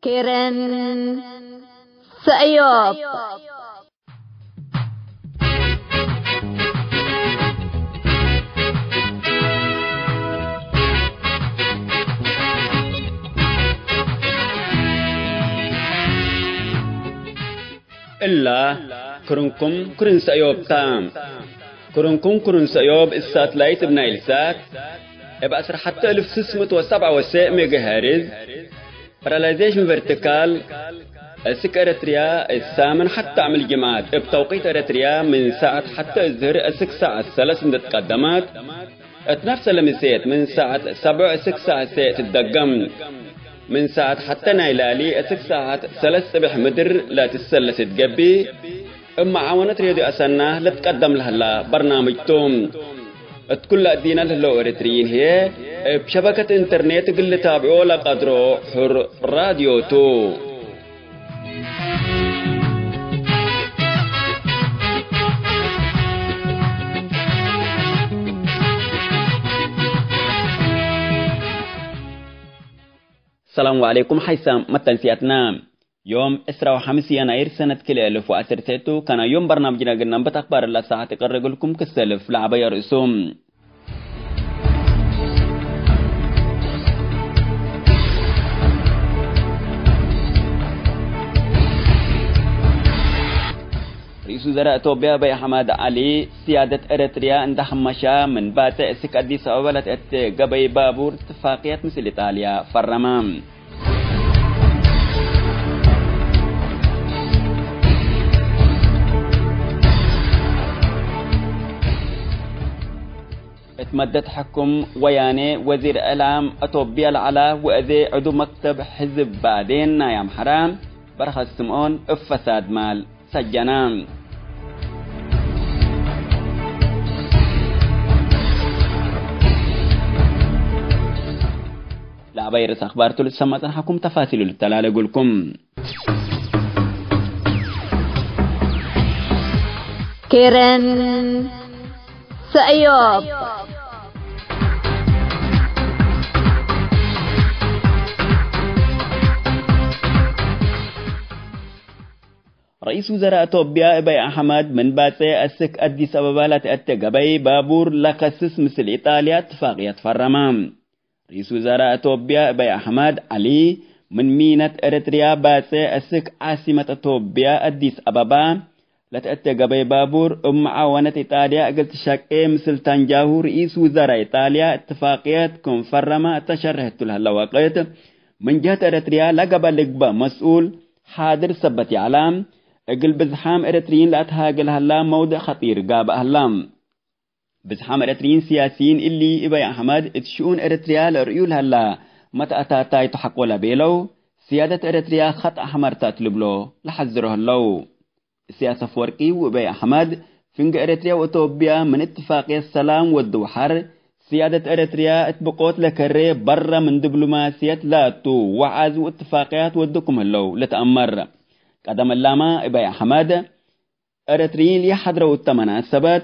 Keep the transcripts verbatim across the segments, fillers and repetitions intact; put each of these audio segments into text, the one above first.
ኬረን ሰእዮብ። እላ ክርንኩም ክርን ሰእዮብ ታ። ክርንኩም ክርን ሰእዮብ እብ ሳትላይት እብ ናይል ሳት እብ ዐስር ሐተ እልፍ ስስ ምእት ወሰብዓ ወሰዕ ሜጋሄርዝ ፓራላይዜሽን ቨርቲካል እስክ ኤረትርያ እሳምን ሐተ አምል ጅምዓት እብ ተውቂት ኤረትርያ ምን ሳዐት ሐተ እዝህር እስክ ሳዐት ሰለስ እንዴ ትቀደመት፣ እት ነፍሰ ለምሴት ምን ሳዐት ሰብዕ እስክ ሳዐት ሴዕ ትትደገም። ምን ሳዐት ሐተ ናይ ላሊ እስክ ሳዐት ሰለስ ጽብሕ ምድር ለትሰለስ እት ገብእ፣ እብ መዓወነት ሬድዮ አሰና ልትቀደም ለህላ በርናምጅ ቱ። እት ኩለ እዲነ ለህለው ኤረትርዪን ህዬ፣ እብ ሸበከት ኢንተርኔት እግል ልታብዖ ለቀድሮ ሑር ራድዮ ቱ። ሰላም ወዐለይኩም ሓይሳም መተንስያትና። ዮም ዕስራ ወሐምስ የናይር ሰነት ክልኤ እልፍ ወዐሰርተ ቱ፣ ከነ ዮም በርናምጅነ እግል ነንብት አክባር እለ ሳዐት እቀርግልኩም ክሰልፍ ለዐበየ ርእሱ። ርኢስ ውዘራእ ኢትዮጵያ አብይ አሕመድ ዐሊ፣ ስያደት ኤረትርያ እንደ ሐመሻ ምን ባጽዕ እስክ አዲስ አበባ ለትአቴ ገበይ ባቡር እትፋቅየት ምስል ኢጣልያ ፈረመ። እት መደት ሕኩም ወያኔ ወዚር እዕላም አቶብያ ለዐላ ወአዜ ዕዱ መክተብ ሕዝብ ብአዴን ናይ አምሐራ በረኸት ስምኦን እብ ፈሳድ ማል ሰጀና። ለአባይ ርእስ አክባርቱ ልትሰመዕ ጸንሐኩም ተፋሲሉ ልተላለ እግልኩም። ኬረን ሰእዮብ። ረኢስ ውዘራእ ኢትዮጵያ አብይ አሕመድ ምን ባጽዕ እስክ አዲስ አበባ ለትአቴ ገበይ ባቡር ለከስስ ምስል ኢጣልያ እትፋቅየት ፈረመ። ርኢስ ውዘራእ ኢትዮጵያ አብይ አሕመድ ዐሊ፣ ምን ሚነት ኤረትርያ ባጽዕ እስክ ዓሲመት ኢትዮጵያ አዲስ አበባ ለትአቴ ገበይ ባቡር እብ መዓወነት ኢጣልያ እግል ትሸቄ ምስል ታንጃሁ ርኢስ ውዘራእ ኢጣልያ እትፋቅየት ክም ፈረመ እተ ሸርሕ ቱ ለህለ ወቅት፣ ምን ጀህት ኤረትርያ ለገብአ ልግበእ መስኡል ሓድር ሰበት ይዐላ፣ እግል ብዝሓም ኤረትርዪን ለአትሃጌ ለሀላ መውድዕ ኸጢር ጋብእ ሀላ። ብዝሓም ኤረትርዪን ስያስይን እሊ እበይ አሕመድ እት ሽኡን ኤረትርያ ለርእዩ ለሀላ መትአታታይቱ ሐቆ ለቤለው፣ ስያደት ኤረትርያ ኸጥ አሕመር ተ እት ልብሎ ለሐዝሮ ህለው። እስያስ አፍወርቂ ወእበይ አሕመድ፣ ፍንጌ ኤረትርያ ወኢትዮጵያ ምን እትፋቅየት ሰላም ወዱ ወሐር፣ ስያደት ኤረትርያ እት ብቆት ለከሬ በረ ምን ድብሉማስየት ላቱ ወዓዝ ወእትፋቅያት ወዱ ክም ህለው ልትአመር። ቀደም እላመ እበይ አሕመድ፣ ኤረትርዪን ለኢሐድረው እተ መናሰበት፣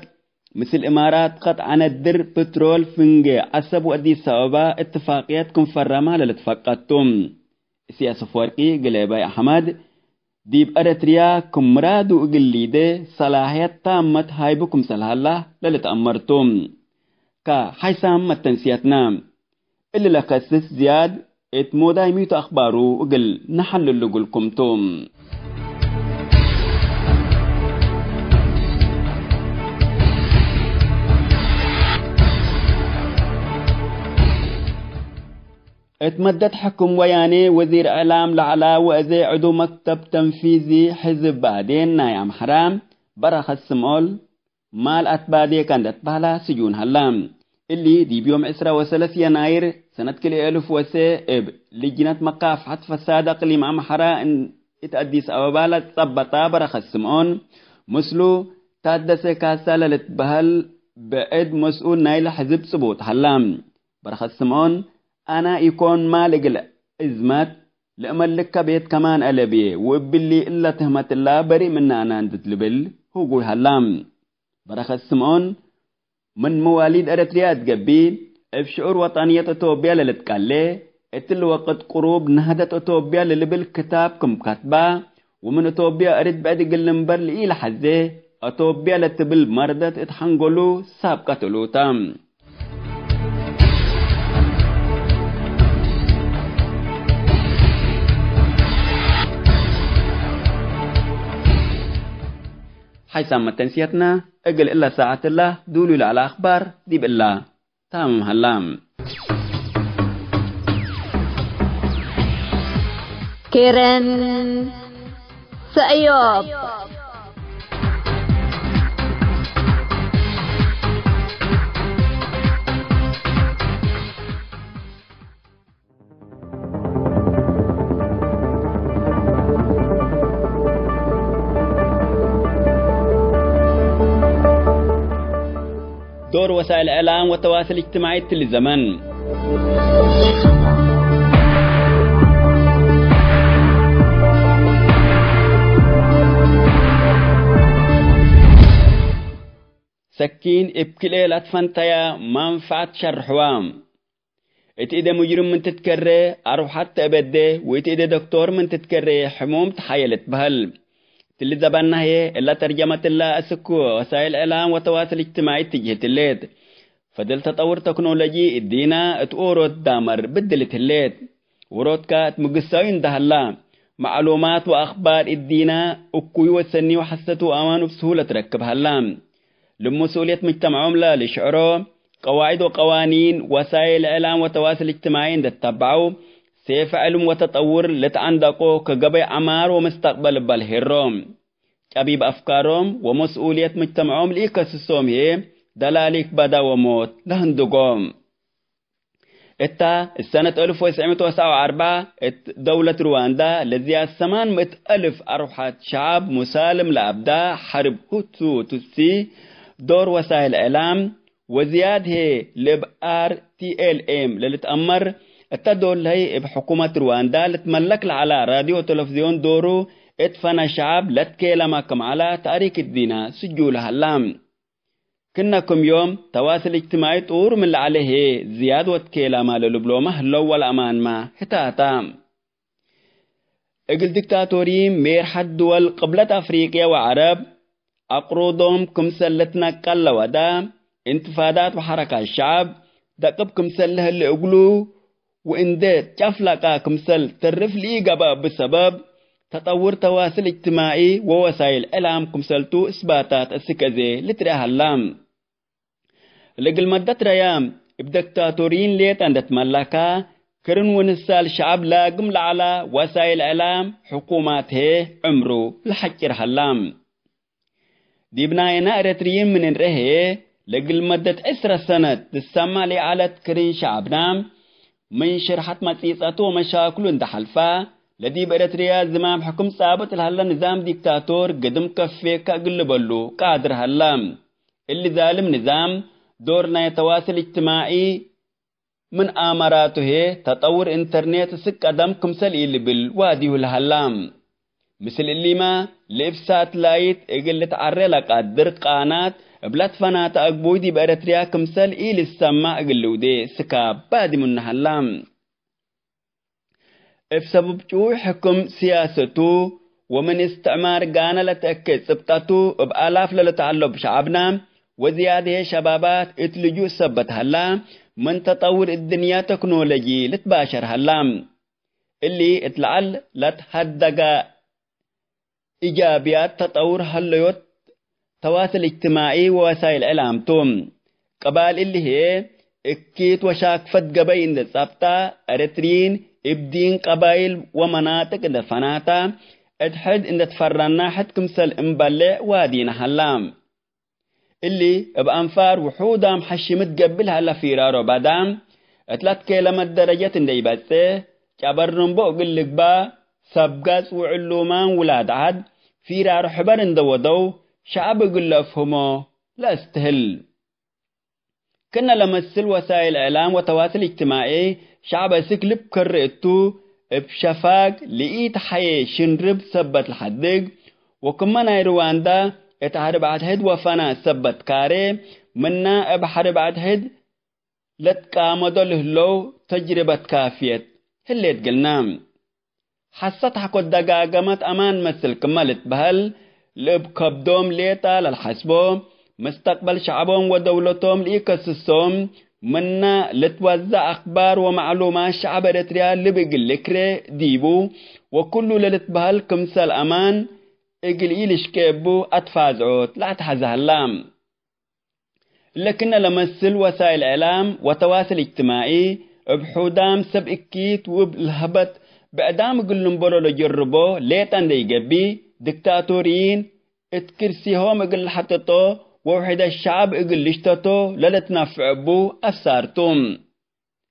ምስል እማራት ኸጥ ዐነድር፣ ፕትሮል፣ ፍንጌ ዐሰብ ወአዲስ አበባ እትፋቅየት ክም ፈረማ ለልትፈቀድ ቱ። እስያስ አፍወርቂ እግል እበይ አሕመድ፣ ዲብ ኤረትርያ ክም ምራዱ እግል ሊዴ ሰላሕየት ታመት ሃይቡ ክምሰል ሀላ ለልትአመር ቱ። ከሓይሳም መተንስየትነ፣ እሊ ለከስስ ዝያድ እት ሞዳይ ሚቱ አክባሩ እግል ነሐልሉ እግልኩም ቱ። እት መደት ሕክም ወያኔ ወዚር እዕላም ለዐላ ወአዜ ዕዱ መክተብ ተንፊዚ ሕዝብ ብአዴን ናይ አምሐራ በረኸት ስምኦል ማል አትባዴ ከእንደ ትበህላ ስጁን ሀላ። እሊ ዲብ ዮም ዕስራ ወሰለስ የናይር ሰነት ክልኤ እልፍ ወሰ እብ ልጅነት መካፍሐት ፈሳድ አቅሊም አምሐራ እት አዲስ አበባ ለጸበጣ በረኸት ስምኦን ምስሉ ታደሰ ካሳ ለልትበህል ብዕድ መስኡል ናይለ ሕዝብ ጽቡጥ ሀላ። በረኸት ስምኦን፣ አና ኢኮን ማል እግል እዝመት ለእመልከ ቤት ከማን አለብዬ፣ ወእብሊ እለ ትህመትላ በሪእ ምነ አና እንድት ልብል ህጉይ ሀላ። በረኸት ስምኦን፣ ምን መዋሊድ ኤረትርያ እት ገብእ፣ እብ ሽዑር ወጠንየት ኢትዮጵያ ለልትቀሌ፣ እትሊ ወቅት ቅሩብ ነህደት አቶብያ ለልብል ክታብ ክም ከትባ፣ ወምን አቶብያ እርድ ብዕድ እግል ልንበር ለኢለሐዜ፣ አቶብያ ለትብል መርደት እት ሐንጎሉ ሳብቀት እሉተ። ሓይሳም መተንስየትነ እግል እለ ሳዐት እለ ዱሉይ ለዐለ አኽባር ዲብ እለ ታምም ሀላ። ኬረን ሰእዮብ። ዶር ወሳይል እዕላም ወተዋስል እጅትማዒ እትሊ ዘመን። ሰኪን እብ ክልኤ ለትፈንተያ መንፈዐት ሸርሕዋ። እት እደ ሙጅርም ምን ትትከሬ አርውሐት ተአበዴ፣ ወእት እደ ዶክቶር ምን ትትከሬ ሕሙም ተሐየ ልትበህል። እትሊ ዘበና ህዬ እለ ተርጀመት እለ አስክ ወሳይል እዕላም ወተዋስል እጅትማዒ ትጅህት ህሌት። ፈድል ተጠውር ተክኖሎጂ እዲና እት ኦሮት ዳመር ብድልት ህሌት። ዎሮትካ እት ምግሳዩ እንደ ሀላ፣ መዕሉማት ወአኽባር እዲና እኩዩ ወሰኒ ወሐሰት ወአማኑ ብስሁለት ረክብ ሀላ። ለመስኡልየት ምጅተምዖም ለልሽዕሮ፣ ቀዋዒድ ወቀዋኒን ወሳይል እዕላም ወተዋስል እጅትማዒ እንደ ተተበዐው፣ ሴፍ ዕልም ወተጠውር ለተአንደቆ ከገበይ ዐማር ወመስተቅበል እበ ልሄሮ። ጨቢብ አፍካሮም ወመስኡልየት ምጅተምዖም ለኢከስሶም ህዬ፣ ደላሊክ በዳ ወሞት ለህንድጎም። እታ እሰነት አልፍ ወትስዕ ምእት ወሰብዓ ወአርበዕ እት ደውለት ሩዋንዳ ለዝያድ ሰማን ምእት አልፍ አርወሐት ሸዐብ ሙሳልም ለአብዳ ሐርብ ሁቱ ቱትሲ ዶር ወሳይል እዕላም ወዝያድ ህዬ ለእብ አር ቲ ኤል ኤም ለልትአመር እተ ዶል ህይ እብ ሕኩመት ሩዋንዳ ልትመለክ ለዐላ ራድዮ ወተለፍዝዮን ዶሩ እት ፈነ ሸዐብ ለትኬለመ ክም ዐላ ተእሪክ እዲና ስጁል ሀላ። ክነ ክም ዮም ተዋስል እጅትማዒ ጡር ምን ለዐለ ህዬ ዝያድ ወትኬላማ ለልብሎመ ህለው ወለአማንማ ህታታ። እግል ዲክታቶሪን ሜርሐት ድወል ቅብለት አፍሪቅየ ወዐረብ አቅሩዶም ክምሰል ልትነቀል ለወዳ፣ እንትፋዳት ወሐረካት ሸዐብ ደቅብ ክምሰል ለህሌ እግሉ፣ ወእንዴ ጨፍለቀ ክምሰል ተርፍ ለኢገብአ እብ ሰበብ፣ ተጠውር ተዋስል እጅትማዒ ወወሳይል እዕላም ክምሰልቱ እስባታት እስክ አዜ ልትርአ ሀላ። ለእግል መደት ረያም እብ ደክታቶሪን ሌጠ እንደ ትመለካ፣ ክርን ወንሳል ሸዐብ ላግም ለዐላ ወሳይል እዕላም ሕኩማት ህዬ ዕምሩ ለሐጭር ሀላ። ዲብ ናይና ኤረትርይን ምን እንርኤ ህዬ፣ ለእግል መደት ዕስረ ሰነት ትሰመዕ ለይዐለት ክርን ሸዐብና፣ ምን ሽርሐት መጺጸቱ ወመሻክሉ እንደ ሐልፋ፣ ለዲብ ኤረትርያ ዝማም ሕክም ጻብጥ ለሀለ ንዛም ዲክታቶር ግድም ከፌከ እግል ልበሉ ቃድር ሀላ። እሊ ዛልም ንዛም፣ ዶር ናይ ተዋስል እጅትማዒ፣ ምን አመራቱ ህዬ ተጠውር ኢንተርኔት እስክ ቀደም ክምሰል ኢልብል ዋዲሁ ለሀላ። ምስል እሊመ፣ ለእብ ሳትላይት እግል ልትዐሬ ለቀድር ቃናት እብ ለትፈናተ አግቡይ ዲብ ኤረትርያ ክምሰል ኢልሰማዕ እግል ልውዴ ስካብ ባዲ ምኑ ሀላ። እብ ሰብብ ጩይ ሕክም ስያሰቱ ወምን እስትዕማር ጋነ ለተአኬ ጽብጠቱ እብ አላፍ ለልትዐለብ ሸዐብና ወዝያድ ህዬ ሸባባት እት ልጁእ ሰበት ሀላ፣ ምን ተጠውር እድንያ ተክኖሎጂ ልትባሸር ሀላ። እሊ እት ለዐል ለትሀደጋ ኢጃብያት ተጠውር ሀለዮት ተዋስል እጅትማዒ ወወሳይል እዕላም ቱ። ቀባል እሊ ህዬ እኪት ወሻክፈት ገበይ እንደ ጸብጣ፣ ኤረትርዪን እብ ዲን ቀባይል ወመናጥቅ እንደ ፈናታ፣ እት ሕድ እንደ ትፈራና ሕድ ክምሰል እምበሌዕ ዋዲነ ሀላ። እሊ እብ አንፋር ውሑዳም ሐሽምት ገብእ ለሀለ ፊራሮ ባዳም፣ እት ለትኬለመት ደረጀት እንደ ኢበጽሕ፣ ጨበር ርንቦ እግል ልግባእ፣ ሰብ ገጽ ወዕሉማን ውላድ ዐድ ፊራሮ ሕበር እንደ ወደው፣ ሸዐብ እግል ለአፍህሞ ለአስትህል። ክነ ለመስል ወሳይል እዕላም ወተዋስል እጅትማዒ፣ ሸዐብ አስክ ልብ ከሪ እቱ፣ እብ ሸፋግ ለኢተሐዬ ሽንርብ ሰበት ለሐድግ፣ ወክመ ናይ ሩዋንዳ እት ሐርብ አድሕድ ወፈና ሰበት ካሬ፣ ምና እብ ሐርብ አድሕድ ለትቃመዶ ለህለው ተጅርበት ካፍየት ህሌት እግልነ። ሐሰት ሐቆ ደጋገመት አማን መስል ክመ ልትበህል፣ ለእብ ከብዶም ሌጠ ለልሐስቦ፣ መስተቅበል ሸዐቦም ወደውለቶም ለኢከስሶም፣ ምነ ልትወዘዕ አክባር ወመዕሉማት ሸዐብ ኤረትርያ ልብ እግል ልክሬ ዲቡ፣ ወኩሉ ለልትበህል ክምሰል አማን እግል ኢልሽቄ እቡ አትፋዝዖት ለአትሐዘ ሀላ። ለክነ ለመስል ወሳይል እዕላም ወተዋስል እጅትማዒ፣ እብ ሑዳም ሰብ እኪት ውብ ለህበት ብዕዳም እግል ልንበሮ ለጀርቦ ሌጠ እንዴ ኢገብእ፣ ዲክታቶርይን እት ክርሲሆም እግል ለሐጥጦ ወውሕደት ሸዐብ እግል ልሽተቶ ለልትነፍዕ እቡ አፍሳር ቱ።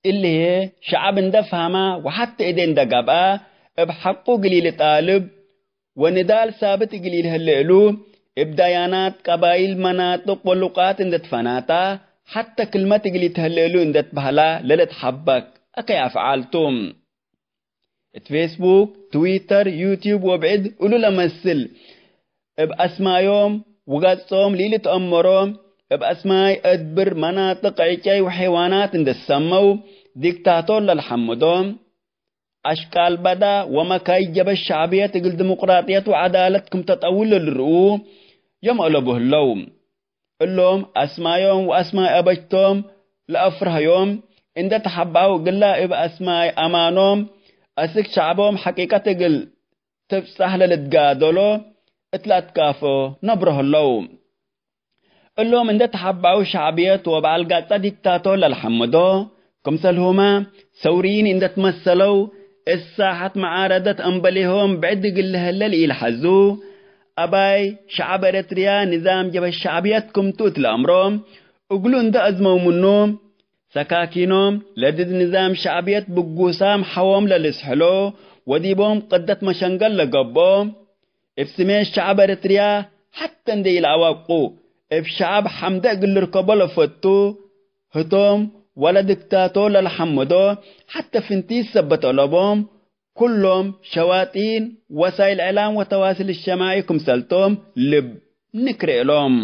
እሊ ህዬ፣ ሸዐብ እንደ ፈሀመ ወሐቴ እዴ እንደ ገብአ፣ እብ ሐቁ እግል ኢልጣልብ ወንዳል ሳብት እግል ኢልህሌ እሉ፣ እብ ዳያናት፣ ቀባይል፣ መናጥቅ ወሉቃት እንደ ትፈናታ፣ ሐቴ ክልመት እግል ኢትህሌ እሉ እንደ ትበህላ ለልትሐበክ አከይ አፍዓል ቱ። እት ፌስቡክ፣ ትዊተር፣ ዩቲዩብ ወብዕድ እሉ ለመስል፣ እብ አስማዮም ወገጾም ለኢልትአመሮ፣ እብ አስማይ አድብር፣ መናጥቅ፣ ዕጨይ ወሐይዋናት እንዴ ትሰመው፣ ዲክታቶር ለልሐምዶ፣ አሽቃል በዳ ወመካይ ጀበ ሸዕብየት እግል ዲሞቅራጥየት ወዐዳለት ክም ተጠውል ለልርእዉ ዮም አለቡ ህለው። እሎም አስማዮም ወአስማይ አበጅቶም ለአፍርሀዮም እንዴ ተሐበዐው፣ እግላ እብ አስማይ አማኖም አስክ ሸዕቦም ሐቂቀት እግል ትብጸሕ ለልትጋደሎ እት ለአትካፍኦ ነብሮ ህለው። እሎም እንዴ ተሐበዐው ሸዕብየት ወበዐል ጋጸ ዲክታቶር ለልሐምዶ፣ ክምሰልሁመ ሰውርይን እንዴ ትመሰለው፣ እት ሳሐት መዓረደት እምበሌሆም ብዕድ እግል ለህለ ለኢልሐዙ፣ አባይ ሸዐብ ኤረትርያ ንዛም ጀብሀት ሸዕብየት ክምቱ እት ለአምሮ፣ እግሉ እንዴ አዝመው ምኑ፣ ሰካኪኖም ለድድ ንዛም ሸዕብየት ብጉሳም ሐዎም ለልስሕሎ ወዲቦም ቅደት መሸንገል ለገብኦ፣ እብ ስሜት ሸዐብ ኤረትርያ ሐቴ እንዴ ኢለአወቁ፣ እብ ሸዐብ ሐምደ እግል ልርከቦ ለፈቱ፣ ህቶም ወለ ዲክታቶር ለልሐምዶ ሐቴ ፍንቲት ሰበት አለቦም፣ ኩሎም ሸዋጢን ወሳይል እዕላም ወተዋስል እጅትማዒ ክምሰልቶም ልብ ንክሬ እሎም።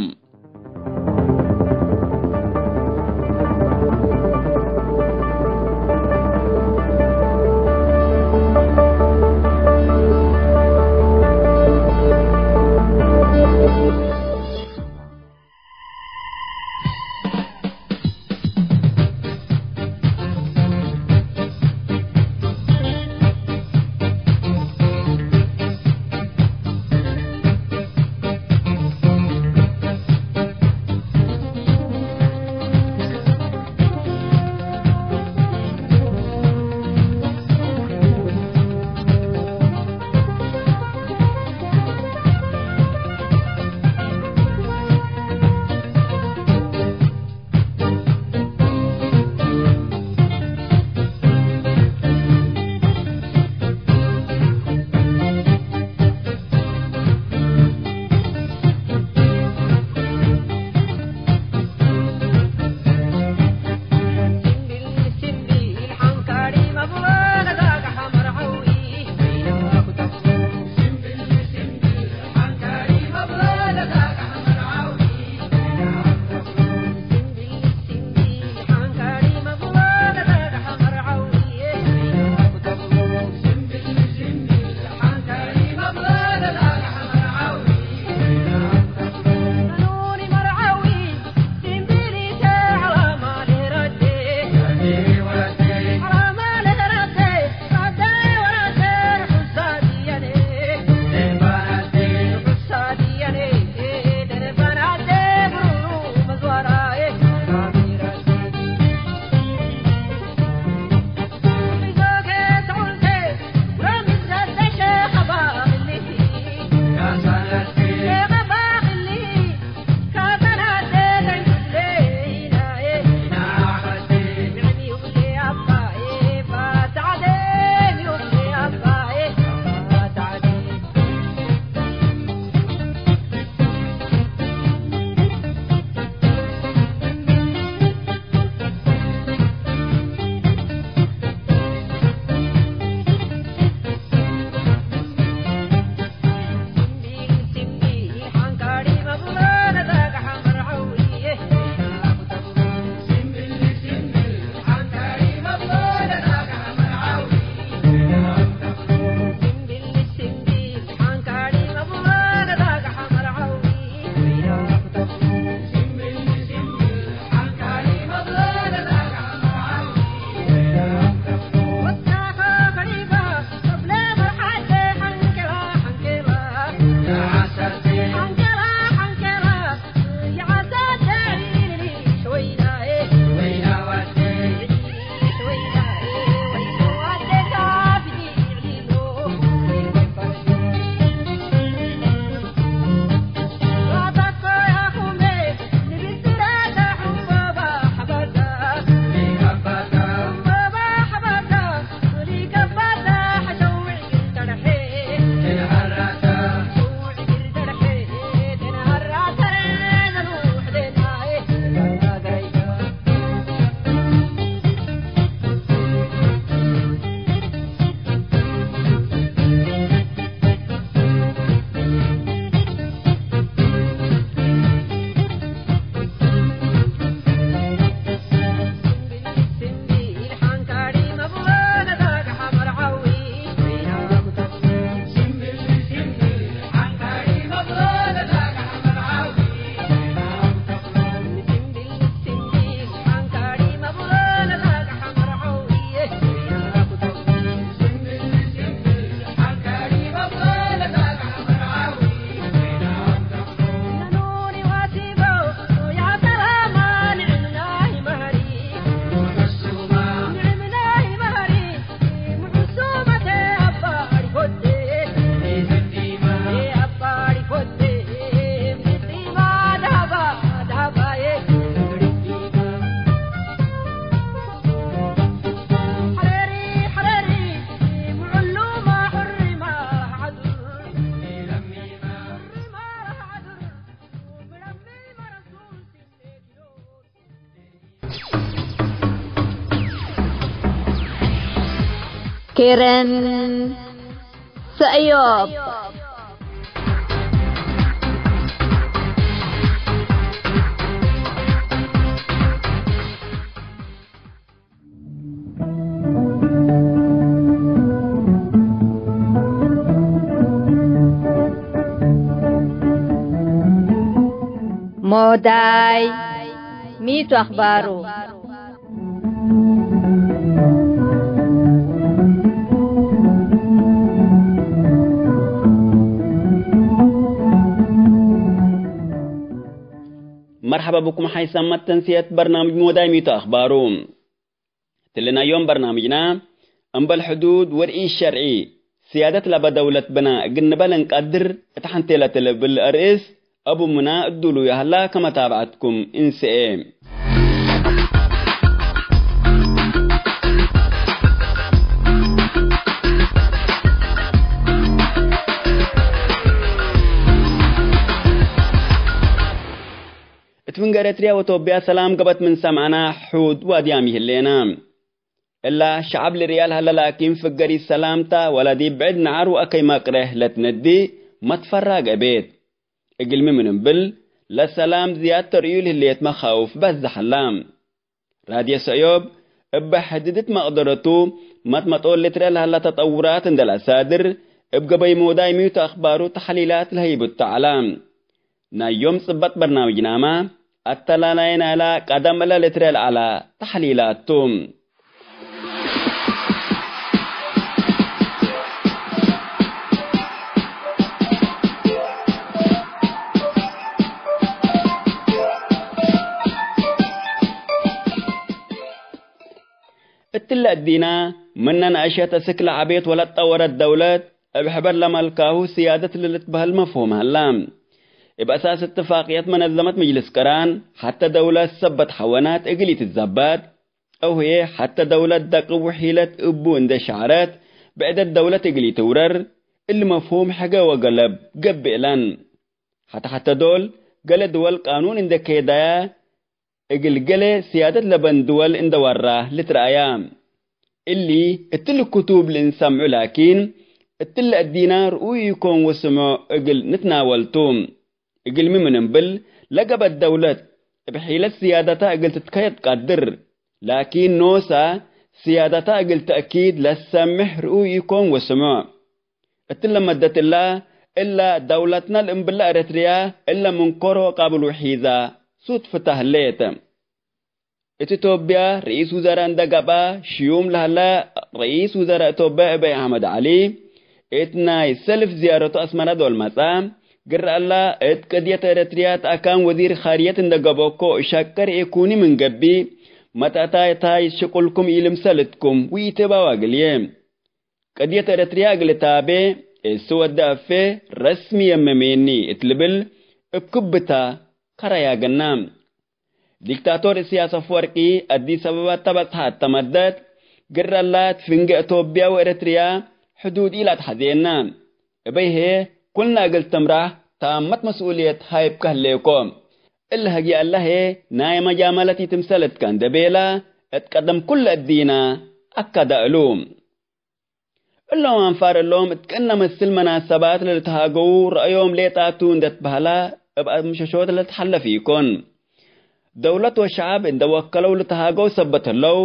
ኬረን ሰእዮብ። ሞዳይ ሚቱ አኽባሩ። መርሐባ ብኩም ሓይሳም መተንስየት በርናምጅ ሞዳይ ሚቱ አኽባሩ። ትልናዮም በርናምጅና፣ እምበል ሕዱድ ወርኢሽ ሸርዒ፣ ስያደት ለበ ደውለት ብና እግል ንበል እንቀድር፣ እት ሐንቴ ለትልብል አርእስ፣ አቡ ምና እዱሉ ያህላ ከመታብዐትኩም እንስኤ። እት ፍንገ ኤረትርያ ወቶብያ ሰላም ገበት ምን ሰምዐና፣ ሑድ ዋድያም ይህሌና። እላ ሸዐብ ልርያ ለሀለ ላኪን ፍገሪት ሰላምታ ወላ ዲብ ብዕድ ነዓር ወአከይ መቅሬህ ለትነዲ መትፈራግ እቤት። እግልሚ ምን እምብል፣ ለሰላም ዝያድ ተርእዩ ለህሌት መኻውፍ በዝሕ ሀላ። ራድዮ ሰእዮብ እበ ሕድድት መቅደረቱ መትመጦል ልትርኤ ለሀላ ተጠውራት እንዴ ለአሳድር፣ እብ ገበይ ሞዳይ ሚቱ አኽባሩ ተሕሊላት ለህይቡ ተዐላ። ናይ ዮም ጽበጥ በርናምጅናመ፣ አተላላየ ናይላ ቀደም እለ ልትርኤ ለዐላ ተሕሊላት ቱ። እትለ እዲና፣ ምነ ነአሸት እስክ ለዐቤት ወለትጠወረት ደውለት፣ እብ ሕበር ለመልካሁ ስያደት ለልትበህል መፍሁም ሀላ። እብ አሳስ እትፋቅየት መነዘመት ምጅልስ ቅራን፣ ሐተ ደውለት ሰበት ሐወናት እግል ኢትዘበጥ፣ አው ህዬ ሐተ ደውለት ደቅብ ወሒለት እቡ እንዴ ሸዐረት፣ ብዕደት ደውለት እግል ኢትውረር፣ እሊ መፍሁም ሕገ ወገለብ ገብእ እለን። ሐተ ሐተ ዶል፣ ገሌ ድወል ቃኑን እንዴ ኬዳያ፣ እግል ገሌ ስያደት ለበን ድወል እንዴ ወራ ልትረአያ። እሊ እትሊ ክቱብ ልእንሰምዑ ላኪን፣ እትለ እዲና ርኡይ ኢኮን ወስምዖ እግል ንትናወል ቱ። እግልሚ ምን እምብል፣ ለገበት ደውለት እብ ሒለት ስያደታ እግል ትትከየድ ቀድር። ላኪን ኖሳ ስያደታ እግል ተእኪድ ለሰምሕ ርኡይ ኢኮን ወስምዖ። እትለ መደት እላ፣ እላ ደውለትነ ለእምብለ ኤረትርያ እለ ምን ኮሮ ቃብል ውሒዛ ሱትፍተ ህሌት። እት ኢትዮጵያ ርኢስ ውዘራእ እንደ ገብአ፣ ሽዩም ለሀለ ርኢስ ውዘራእ ኢትዮጵያ አብይ አሕመድ ዐሊ፣ እት ናይ ሰልፍ ዝያረቱ አስመረ ዶል መጽአ፣ ግረ እላ እት ቅድየት ኤረትርያ ተአካን ወዚር ኻርየት እንደ ገብአኮ ሸቅር ኢኩኒ ምን ገብእ፣ መተእታይታይ ሽቁልኩም ኢልምሰልትኩም ወኢትባዋግልዬ። ቅድየት ኤረትርያ እግል እታቤ፣ እሱ ወደ አፌ ረስሚ የመሜኒ እት ልብል እብ ክብታ ከረያ ገና። ዲክታቶር እስያስ አፍወርቂ አዲስ አበባ ተበጽሐ እተ መደት፣ ግረላት ፍንጌ ኢትዮጵያ ወኤረትርያ ሕዱድ ኢላትሐዜና። እበይ ህዬ ኩልና እግል ትምራሕ ታመት መስኡልየት ሃይብከ ህሌኮ። እለ ህግየ እለ ህዬ ናይ መጃመለት ኢትምሰልትከ እንዴ ቤላ፣ እት ቀደም ኩለ እዲና አከደ እሉ። እሎም አንፋር እሎም እት ቅነ ምስል መናሰባት ለልትሃገዉ ረአዮም ሌጣ ቱ እንዴ ትበህላ እብ አምሸሾት ለልትሐለፍ ኢኮን። ደውለት ወሸዐብ እንዴ ወከለው ልትሃገው ሰበት ህለው፣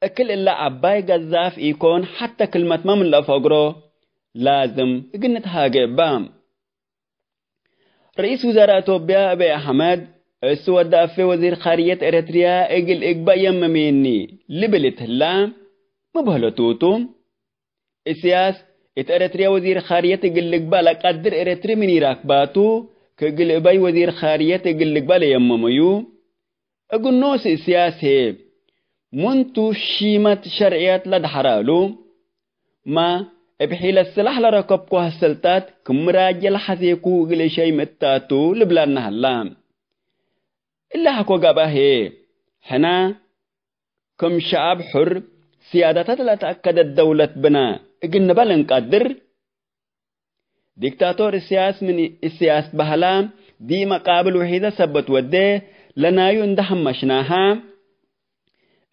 እክል እለ ዐባይ ገዛፍ ኢኮን ሐተ ክልመትመ ምን ለአፈግሮ ላዝም እግል ንትሃጌ እባ። ርኢስ ውዘራእ ኢትዮጵያ አብይ አሕመድ፣ እሱ ወደ አፌ ወዚር ኻርየት ኤረትርያ እግል እግበእ የመሜኒ ልብል እት ህላ፣ ሚ በህለቱ ቱ? እስያስ፣ እት ኤረትርያ ወዚር ኻርየት እግል ልግበእ ለቀድር ኤረትሪ ምን ኢራክባቱ፣ ከእግል እበይ ወዚር ኻርየት እግል ልግበእ ለየመመዩ። እግል ኖስ እስያስ ህዬ፣ ምንቱ ሺመት ሸርዕየት ለደሐረ እሉ? ማ እብ ሒለት ስላሕ ለረከብኩ ስልጣት ክም ራጀ ለሐዜኩ እግል እሸይም እታቱ ልብለነ ሀላ። እለ ሐቆ ገብአ ህዬ፣ ሕና ክም ሸዐብ ሑር፣ ስያደተ ለተአከደት ደውለት ብነ እግል ንበል እንቀድር? ዲክታቶር እስያስ ምን እስያስ በህላ፣ ዲብ መቃብል ውሒደ ሰበት ወዴ፣ ለናዩ እንደ ሀመሽናሃ፣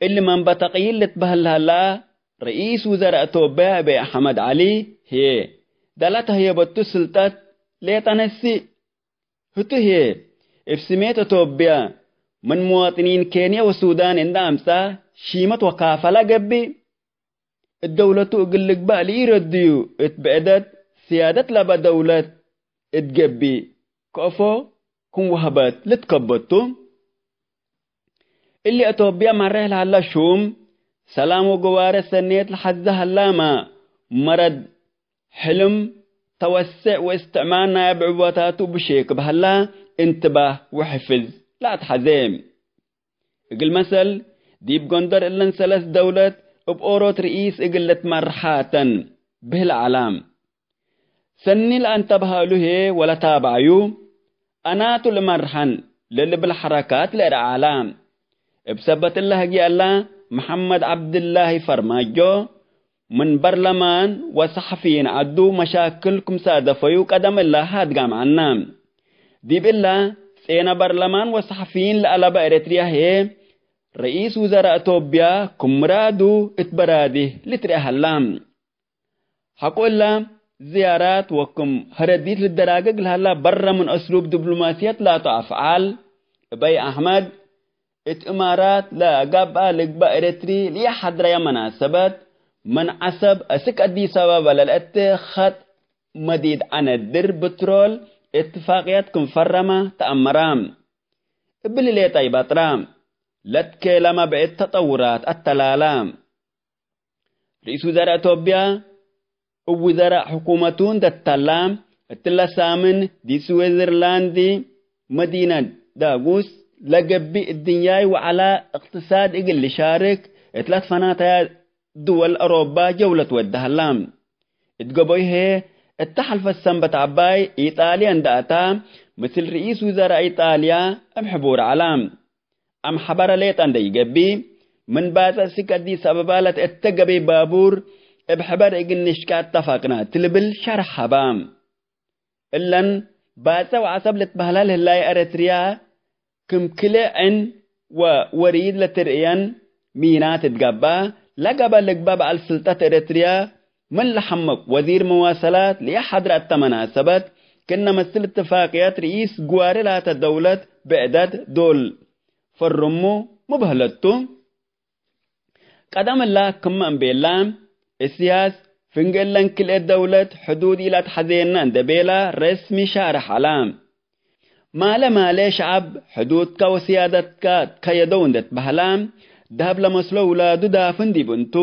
እሊ መንበ ተቅይር ልትበህል ለሀላ፣ ርኢስ ውዘራእ ቶብያ አብይ አሕመድ ዐሊ ህዬ፣ ዳላት ህየበቱ ስልጠት ሌጠ ነስእ። ህቱ ህዬ፣ እብ ስሜት ቶብያ፣ ምን ሙዋጥኒን ኬንየ ወሱዳን እንደ አምጸ፣ ሺመት ወካፈላ ገብእ። እት ደውለቱ እግል ልግባእ ለኢረድዩ እት ብዕደት፣ ስያደት ለበ ደውለት እት ገብእ፣ ከአፎ ክም ወህበት ልትከበቱ። እሊ አቶብያ መሬሕ ለሀላ ሹም፣ ሰላም ወገዋረ ሰኔት ለሐዘ ሀላመ፣ መረድ ሕልም ተወሴዕ ወእስትዕማር ናይ አብዕቦታቱ እብ ሼክ በህላ እንትባህ ወሕፍዝ ለአትሐዜ። እግል መሰል፣ ዲብ ጎንደር እለን ሰለስ ደውለት እብ ኦሮት ርኢስ እግል ልትመርሓ ተን ብህል ዐላ። ሰኒ ለአንተብሀ እሉ ህዬ ወለታብዐዩ፣ አናቱ ልመርሐን ለልብል ሐረካት ለርአዐ ዐላ። እብ ሰበት እለ ህግየ እለ፣ መሐመድ ዐብድላሂ ፈርማጆ፣ ምን በርለማን ወሰሐፊይን ዐዱ መሻክል ክም ሳደፈዩ ቀደም እለ ሃድጋም ዐልነ። ዲብ እለ፣ ጼነ በርለማን ወሰሐፊይን ለአለበ ኤረትርያ ህዬ፣ ረኢስ ውዘራእ ቶብያ ክም ምራዱ እት በራዲህ ልትርኤ ሀላ። ሐቆ እለ ዝያራት ወክም ሀረዲት ልደራገግ ለሀላ በረ ምን እስሉብ ዲብሎማስየት ላቱ አፍዓል፣ እበይ አሕመድ እት እማራት ለገብአ ልግባእ ኤረትሪ ለኢሐድረየ መናሰበት፣ ምን ዐሰብ እስክ አዲስ አበባ ለልአቴ ኸጥ መዲድ ዐነድር ብትሮል እትፋቅየት ክም ፈረመ ተአመረ። እብሊ ሌጠ ኢበጥረ፣ ለትኬለመ ብዕድ ተጠውራት አተላላ። ርኢስ ውዘራእ ቶብያ እብ ውዘራእ ሕኩመቱ እንደ ተላ፣ እትለ ሳምን ዲብ ስዊዘርላንድ መዲነት ዳጉስ ለገብእ እድንያይ ወዐለ እቅትሳድ እግል ልሻርክ እት ለትፈናተያ ድወል አውሮባ ጀውለት ወደ ሀላ። እት ገቦይ ህዬ እተ ሐልፈት ሰንበት ዐባይ ኢጣልያ እንደ አታ፣ ምስል ርኢስ ውዘራእ ኢጣልያ እብ ሕቡር ዐላ። አምሐበረ ሌጠ እንደ ኢገብእ፣ ምን ባጽዕ እስክ አዲስ አበባ ለትአተ ገበይ ባቡር እብ ሕበር እግል ንሽቀ አተፋቅነ እት ልብል ሸርሕ ሀባ። እለን ባጽዕ ወዐሰብ ልትበህላ ለህላይ ኤረትርያ ክም ክልኤ ዕን ወወሪድ ለትርእየን ሚናት እት ገብአ፣ ለገበ ልግበእ በዐል ስልጠት ኤረትርያ ምን ለሐምቅ ወዚር መዋሰላት ለኢሐድረ እተ መናሰበት፣ ክእነ መስል እትፋቅየት ርኢስ ግዋሬ ላተ ደውለት ብዕደት ዶል ፈርሙ ምበህለቱ። ቀደም እላ ክመ እምቤላ፣ እስያስ ፍንጌ እለን ክልኤ ደውለት ሕዱድ ኢለአትሐዜነ እንዴ ቤላ ረስሚ ሻርሕ ዐላ። ማለ ማለ ሸዐብ ሕዱድከ ወስያደትከ ትከየደው እንዴ ትበህላ፣ ደሀብ ለመስሎ ውላዱ ዳፍን ዲብ እንቱ፣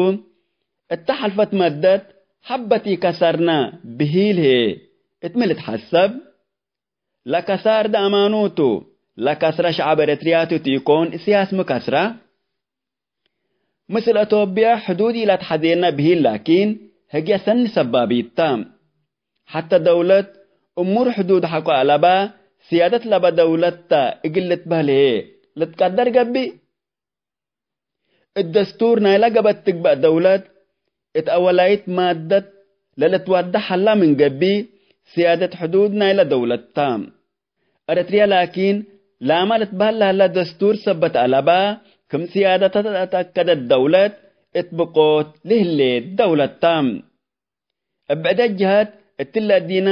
እተ ሐልፈት መደት ሐበት ኢከሰርነ ብሂል ህዬ እት ሚ ልትሐሰብ? ለከሳር ደአማኑ ቱ፣ ለከስረ ሸዐብ ኤረትርያ ቱ ቲኮን፣ እስያስ ሚ ከስረ? ምስል አቶብያ ሕዱድ ኢለአትሐዜነ ብሂል ላኪን፣ ህግየ ሰኒ ሰባቢት ተ። ሐተ ደውለት እሙር ሕዱድ ሐቆ አለባ፣ ስያደት ለበ ደውለት ተ እግል ልትበህል ህዬ ልትቀደር ገብእ። እት ደስቱር ናይለ ገበት ትግበእ ደውለት፣ እት አወላይት ማደት ለልትወደሕ ሀላ ምን ገብእ፣ ስያደት ሕዱድ ናይለ ደውለት ተ። ኤረትርያ ላኪን፣ ላመ ልትበህል ለሀላ ደስቱር ሰበት አለባ፣ ክም ስያደተ ተአተአከደት ደውለት፣ እት ብቆት ለህሌት ደውለት ተ። እብ ዕደት ጀሀት፣ እትለ እዲነ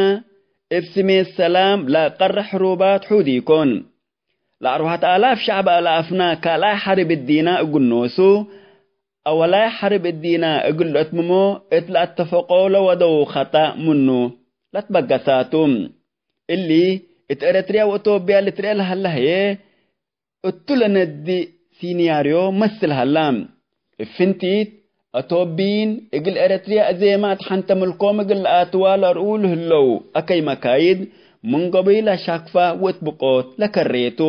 እብ ስሜት ሰላም ለቀርሕ ሕሩባት ሑድ ኢኮን። ለአርወሐት አላፍ ሸዐብ አልአፍነ ካልኣይ ሐርብ እዲነ እግል ኖሱ፣ አወላይ ሐርብ እዲነ እግል ለአትምሞ እት ለአተፈቆ ለወደው ኸጠእ ምኑ ለትበገሳቱ። እሊ፣ እት ኤረትርያ ወእቶብያ ልትርኤ ለሀለ ህዬ፣ እቱ ለነዲ ሲንያርዮ መስል ሀላ። እብ ፍንቲት፣ አቶብይን እግል ኤረትርያ አዜመ አትሐንተ ምልኮም እግል ለአትዋ ለአርኡ ለህለው አከይ መካይድ፣ ምን ገበይ ለሻክፋ ወእት ብቆት ለከሬቱ።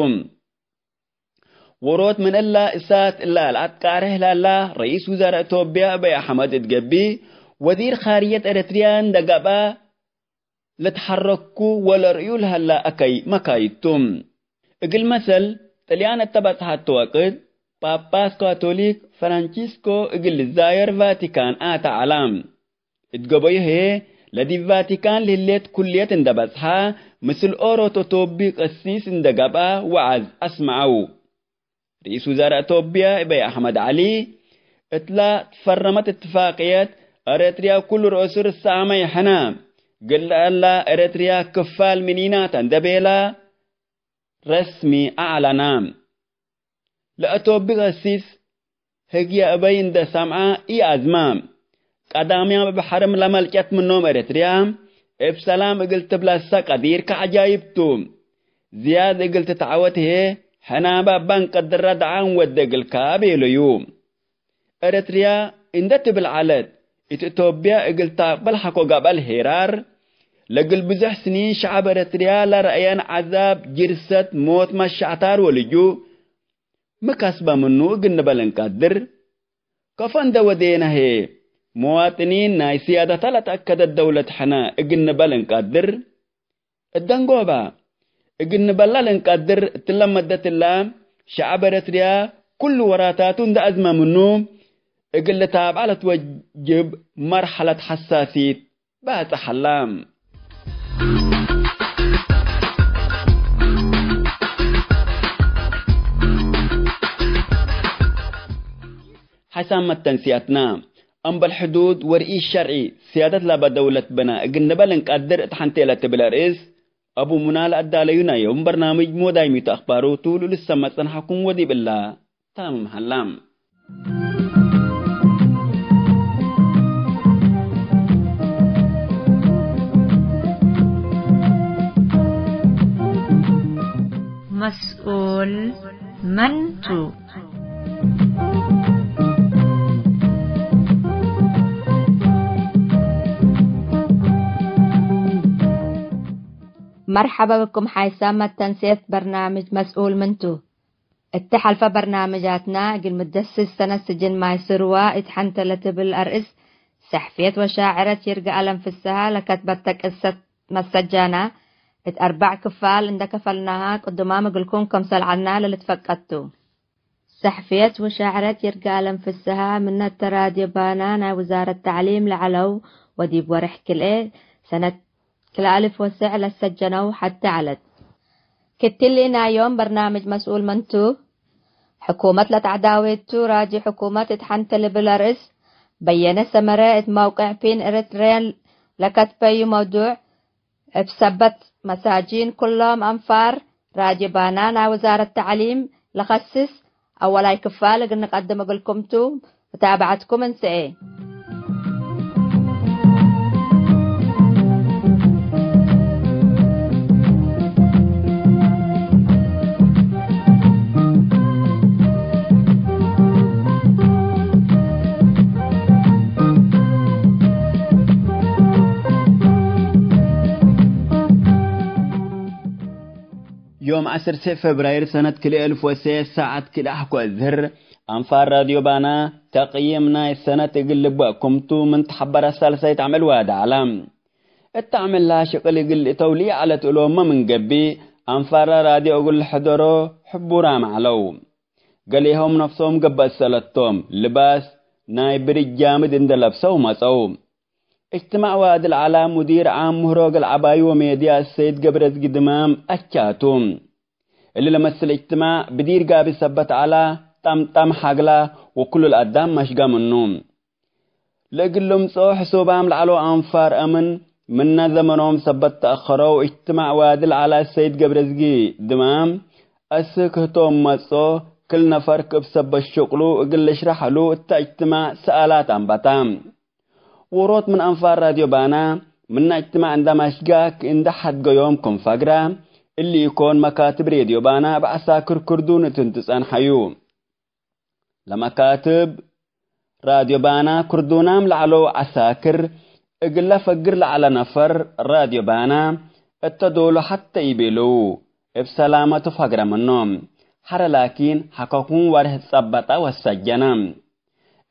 ዎሮት ምን እላ እሳት እላ ለአትቃሬሕ ላላ፣ ረኢስ ውዛራእ ኢትዮጵያ አብይ አሕመድ እት ገብእ፣ ወዚር ኻርጀት ኤረትርያ እንደ ገብአ፣ ለትሐረኩ ወለርእዩ ለሀላ አከይ መካይድ ቱ። እግል መሰል፣ ጥልያን እተ በጽሐቱ ወቅት፣ ጳጳስ ካቶሊክ ፍራንቺስኮ እግል ልዛየር ቫቲካን አተ ዐላ። እት ገበዩ ህዬ፣ ለዲብ ቫቲካን ለህሌት ኩልየት እንደ በጽሐ፣ ምስል ኦሮት ኦቶቢ ቀሲስ እንደ ገብአ ወዐዝ አስመዐው። ርኢስ ውዛራእ ኢትዮጵያ አብይ አሕመድ ዐሊ፣ እትላ ትፈረመት እትፋቅየት፣ ኤረትርያ ኩሉ ረአሱ ርሰአመ ይሕነ፣ ግል ለአላ ኤረትርያ ክፋል ምኒናተ እንደ ቤላ ረስሚ አዕለና። ለአቶብክ አሲስ ህግየ እበይ እንደ ሰምዐ ኢአዝመ። ቀዳምያም እብ ሐርም ለመልጨት ምኖም ኤረትርያ እብ ሰላም እግል ትብለሰ ቀዲር ከዐጃይብ ቱ። ዝያድ እግል ትትዐወት ህዬ ሕናበ እበ እንቀድረ ደአ እንወዴ እግልከ ቤለዩ። ኤረትርያ እንደ ትብል ዐለት፣ እት ኢትዮጵያ እግል ተአቅብል ሐቆ ገብአል ሄራር፣ ለእግል ብዙሕ ስኒን ሸዐብ ኤረትርያ ለረአየን ዐዛብ፣ ጅርሰት፣ ሞት፣ መሸዕታር ወልጁእ፣ ሚ ከስበ ምኑ እግል ንበል እንቀድር? ከፎ እንደ ወዴነ ህዬ፣ መዋጥኒን ናይ ስያደተ ለተአከደት ደውለት ሕነ እግል ንበል እንቀድር? እት ደንጎበ እግል ንበላ ለእንቀድር እትለ መደት እለ፣ ሸዐብ ኤረትርያ ኩሉ ወራታቱ እንደ አዝመ ምኑ፣ እግል ልታብዐ ለትወጅብ መርሐለት ሐሳሲት ባጽሕ ሀላ። ሐይሳም መተንስያትና፣ እምበል ሕዱድ ወርኢት ሸርዒ፣ ስያደት ለበ ደውለት ብነ እግል ንበል እንቀድር እት ሐንቴ ለትብል አርእስ፣ አቡ ሙና ለአዳለዩ ናይ ዮም በርናምጅ ሞዳይሚቱ አክባሩ ቱ፣ ለልሰመ ጸንሐኩም ወዲብ እላ ታምም ሀላ። መስኡል መን ቱ? መርሐበ ብኩም ሓይሳም መተንሴት በርናምጅ መስኡል ምንቱ። እተ ሐልፈ በርናምጃትና እግል ምደስስ ሰነት ስጅን ማይ ስርዋ እት ሐንተ ለትብል አርእስ፣ ሰሕፍየት ወሻዕረት ይርጋአለም ፍስሃ ለከትበተ ቅሰት መሰጃና እት አርበዕ ክፋል እንደ ከፈልናሃ ቅዱማም እግልኩም ከምሰል ዐልና ለልትፈቀድ ቱ። ሰሕፍየት ወሻዕረት ይርጋአለም ፍስሃ፣ ምነ እተ ራድዮ ባና ናይ ውዛረት ተዕሊም ለዐለው ወዲብ ወርሕ ክልኤ ሰነት ክልኤ አልፍ ወሰዕ ለሰጀነው ሐቴ ዐለት። ክትሊ ናይ ዮም በርናምጅ መስኡል መን ቱ? ሕኩመት ለተዐዳዌት ቱ። ራድዮ ሕኩመት እት ሐንተ ልብል አርእስ፣ በየነ ሰመረ እት መውቅዕ ፒን ኤረትርያን ለከትበዩ መውዱዕ፣ እብ ሰበት መሳጂን ኩሎም አንፋር ራድዮ ባና ናይ ውዛረት ተዕሊም ለኸስስ አወላይ ክፋል እግል ንቀድም እግልኩም ቱ። መታብዐትኩም እንስኤ። ዮም ዐሰርተ ፌብራይር ሰነት ክልኤ አልፍ ወሰዕ ሰዓት ክልኤ አሕኮ እዝህር፣ አንፋር ራድዮ ባና ተቅይም ናይ ሰነት እግል ልግበአኩም ቱ ምን ተሐበረ ሳልሳይት አምዕል ዋዲ ዐለ። እት አምዕልሃ ሽቅል እግል እተው ለኢዐለት እሎምመ ምን ገብእ፣ አንፋራ ራድዮ እግል ልሕደሮ ሕቡራም ዐለው። ገሌሆም ነፍሶም ገብአት ሰለቶም፣ ልባስ ናይ ብርጅ ጃምድ እንደ ለብሰው መጸው። እጅትማዕ ዋዲ ለዐላ ሙዲር ዓም ምህሮ እግል ዐባዩ ወሜድያ አሰይድ ገብረዝጊ ድማም አቻቱ። እሊ ለመስል እጅትማዕ ብዲር ጋቢ ሰበት ዐላ፣ ጠምጠም ሐግላ ወኩሉ ለአዳም መሽገ ምኑ። ለእግል ልምጽኦ ሕሱባም ለዐለው አንፋር አምን፣ ምነ ዘመኖም ሰበት ተአኸረው እጅትማዕ ዋዲ ለዐላ ሰይድ ገብረዝጊ ድማም፣ አስክ ህቶም መጽኦ፣ ክል ነፈር ክብ ሰበት ሽቅሉ እግል ልሽረሕ እሉ እተ እጅትማዕ ሰአላት አንበታ። ዎሮት ምን አንፋር ራድዮ ባና፣ ምነ እጅትማዕ እንደ ማሽጋክ እንደ ሐድገዮም ክም ፈግራ፣ እሊ ኢኮን መካትብ ሬድዮ ባና እብ ዐሳክር ክርዱን እት እንትጸንሐዩ። ለመካትብ ራድዮ ባና ክርዱናም ለዐለው ዐሳክር፣ እግለ ፈግር ለዐለ ነፈር ራድዮ ባና እተ ዶሉ ሐተ ኢቤለው፣ እብ ሰላመቱ ፈግረ ምኖም። ሐረ ላኪን ሐከኩም ወርህ ጸበጠ ወሰጀነ።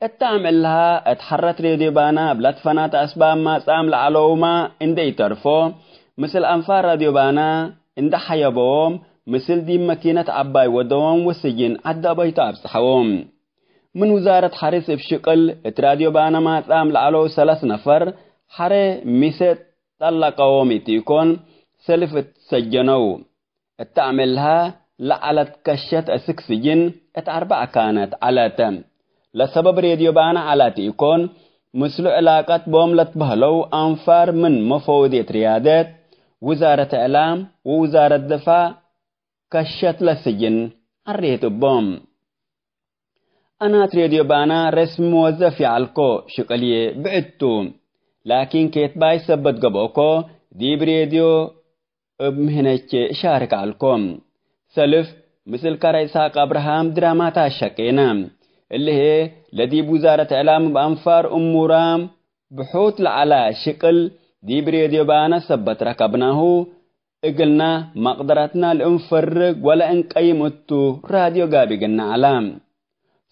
እተ አምዕልሃ እት ሐረት ሬድዮ ባና እብ ለትፈናተ አስባብ ማጽአም ለዐለውመ እንዴ ኢተርፎ፣ ምስል አንፋር ራድዮ ባና እንዴ ሐየበዎም፣ ምስል ዲብ መኪነት ዐባይ ወደዎም ወስጅን ዐዲ አበይቱ አብጽሐዎም። ምን ውዛረት ሐርስ እብ ሽቅል እት ራድዮ ባና ማጽአም ለዐለው ሰለስ ነፈር ሐረ ሚሰ ጠለቀዎም ኢቲኮን፣ ሰልፍ እት ሰጀነው። እተ አምዕልሃ ለዐለት ከሸት አስክ ስጅን እት አርበዕ ካነት ዐለት። ለሰበብ ሬድዮ ባነ ዐላት ኢኮን፣ ምስሉ ዕላቀት ቦም ለትበህለው አንፋር ምን መፈውዴት ርያደት፣ ውዛረት እዕላም ወውዛረት ድፋዕ ከሸት ለስጅን ዐሬት እቦም። አናት ሬድዮ ባና ረስሚ መወዘፍ ይዐልኮ፣ ሽቅልዬ ብዕድ ቱ። ላኪን ኬትባይ ሰበት ገብኦኮ፣ ዲብ ሬድዮ እብ ምህነቼ እሻርክ ዐልኮ። ሰልፍ፣ ምስል ከረ ኢስሐቅ አብርሃም ድራማት አሸቄነ። እሊ ህዬ፣ ለዲብ ውዛረት እዕላም እብ አንፋር እሙራም ብሑት ለዐለ ሽቅል ዲብ ሬድዮ ባነ ሰበት ረከብናሁ። እግልና መቅደረትና ለእንፈርግ ወለእንቀይም እቱ ራድዮ ጋብእ እግልና ዐለ።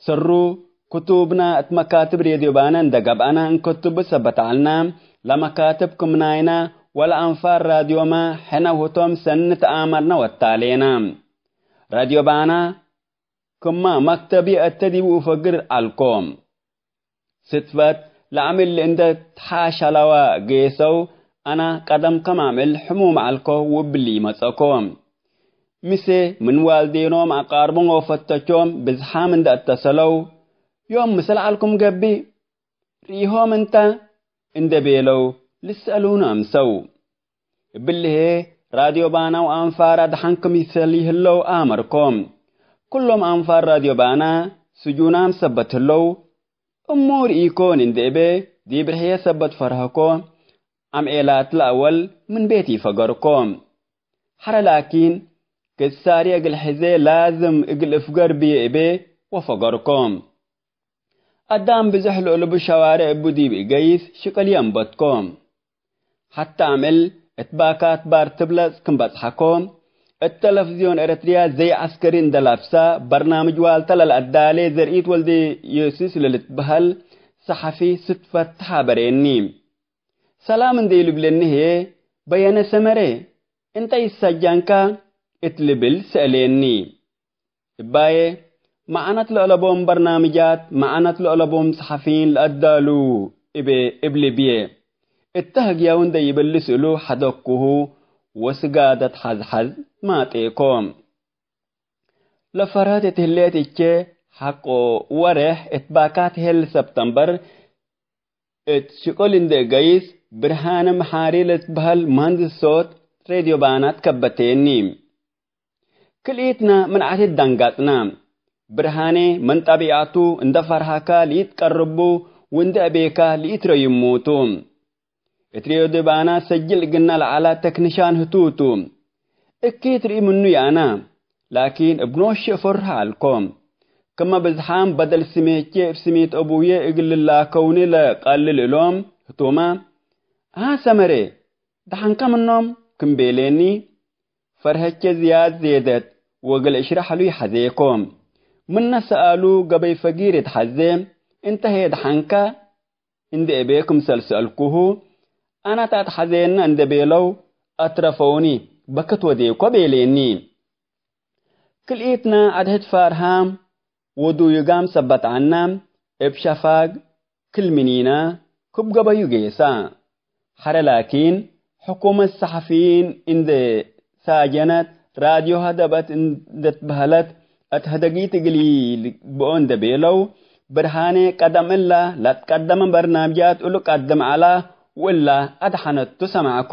ሰሩ፣ ክቱብና እት መካትብ ሬድዮ ባነ እንደ ገብአነ እንክትቡ ሰበት ዐልነ። ለመካትብ ክም ናይነ ወለአንፋር ራድዮመ ሕነ ውህቶም ሰኒ ተአመርነ ወታሌነ። ራድዮ ባነ ክማ መክተብዬ እተ ዲቡ እፈግር ዐልኮ። ስድፈት ለአምዕል እንደ ተሓሸለወ ጌሰው፣ አና ቀደም ከም አምዕል ሕሙም ዐልኮ ወእብሊ ኢመጸኮ። ምሴ ምን ዋልዴኖም አቃርቦም ወፈተቾም ብዝሓም እንደ እተሰለው፣ ዮም ምስል ዐልኩም ገብእ? ርኢሆም እንተ? እንደ ቤለው ልሰአሉኒ አምሰው። እብሊ ህዬ ራድዮ ባና ወአንፋር አድሐን ክምሰል ይህለው አመርኮ። ኩሎም አንፋር ራድዮ ባና ስጁናም ሰበት ህለው እሙ ርኢኮን እንዴ እቤ ዲብ ርሕየ ሰበት ፈርሀኮ። አምዔላት ለአወል ምን ቤት ኢፈገርኮ። ሐረ ላኪን ክሳሪ እግል ሕዜ ላዝም እግል እፍገር ብዬ እቤ ወፈገርኮ። አዳም ብዞሕ ለእልቡ ሸዋሬዕ እቡ ዲብ ኢገይስ ሽቅል የንበትኮ። ሐተ አምዕል እት ባካት ባር ትብለጽ ክም በጽሐኮ፣ እት ተለፍዝዮን ኤረትርያ ዘይ ዐስከሪ እንደ ላብሳ በርናምጅ ዋልታ ለለአዳሌ ዘርኢት ወልደ ዮስስ ለልትበሀል ሰሐፊ ስድፈት ተሓበሬኒ። ሰላም እንዴ ኢልብለኒ ህዬ፣ በየነ ሰመሬ፣ እንተ ኢሰጃንካ እት ልብል ሰእሌኒ። እባዬ፣ መዓነት ለአለቦም በርናምጃት፣ መዓነት ለአለቦም ሰሐፊይን ለአዳሉ እቤ እብሊ ብዬ። እተ ህግያው እንደ ይብል ስእሉ ሐደግኩሁ ወስጋደት ሐዝሐዝ ማጤኮ። ለፈርሀት እት ህሌት እቼ ሐቆ ወሬሕ እት ባካት ሄል ሰብተምበር እት ሽቅል እንዴ እገይስ፣ ብርሃነ መሓሪ ለትበህል መሀንድስ ሶት ሬድዮ ባናት ከበቴኒ። ክልኢትና ምን ዐቴት ደንገጽና። ብርሃኔ ምን ጠቢዐቱ እንደ ፈርሀካ ለኢትቀርቡ ወእንደ አቤካ ለኢትረይሙ ቱ። እት ሬድዮ ባና ሰጅል እግልነ ለዐለ ተክኒሻን ህቱ ቱ። እኪት ርኢ ምኑ የአና፣ ላኪን እብ ኖሼ እፈርህ ዐልኮ። ክመ ብዝሓም በደል ስሜቼ እብ ስሜት አቡዬ እግል ልላከውኒ ለቀልል እሎም ህቱመ፣ አ ሰመሬ፣ ደሐንከ ምኖም ክም ቤሌኒ፣ ፈርሀቼ ዝያድ ዜደት ወእግል እሽረሕ ሉይ ሐዜኮ። ምነ ሰአሉ ገበይ ፈጊር እት ሐዜ፣ እንተ ህዬ ደሐንከ እንዴ እቤ ክምሰል ሰአልኩሁ፣ አነ ታት ሐዜነ እንዴ ቤለው አትረፈውኒ፣ በክት ወዴኮ ቤሌኒ። ክልኢትና አድህድ ፋርሃም ወዱዩጋም ሰበት ዐና፣ እብ ሸፋግ ክል ምኒና ክብ ገበዩ ጌሳ። ሐረ ላኪን፣ ሕኩመት ሰሐፊይን እንዴ ሳጀነት፣ ራድዮ ሀደበት እንዴ ትበህለት፣ እት ህደጊት እግል ኢልግብኦ እንዴ ቤለው፣ ብርሃኔ ቀደም እላ ለትቀደመ በርናምጃት እሉ ቀድም ዐላ ወእላ አድሐነቱ ሰማዕኮ።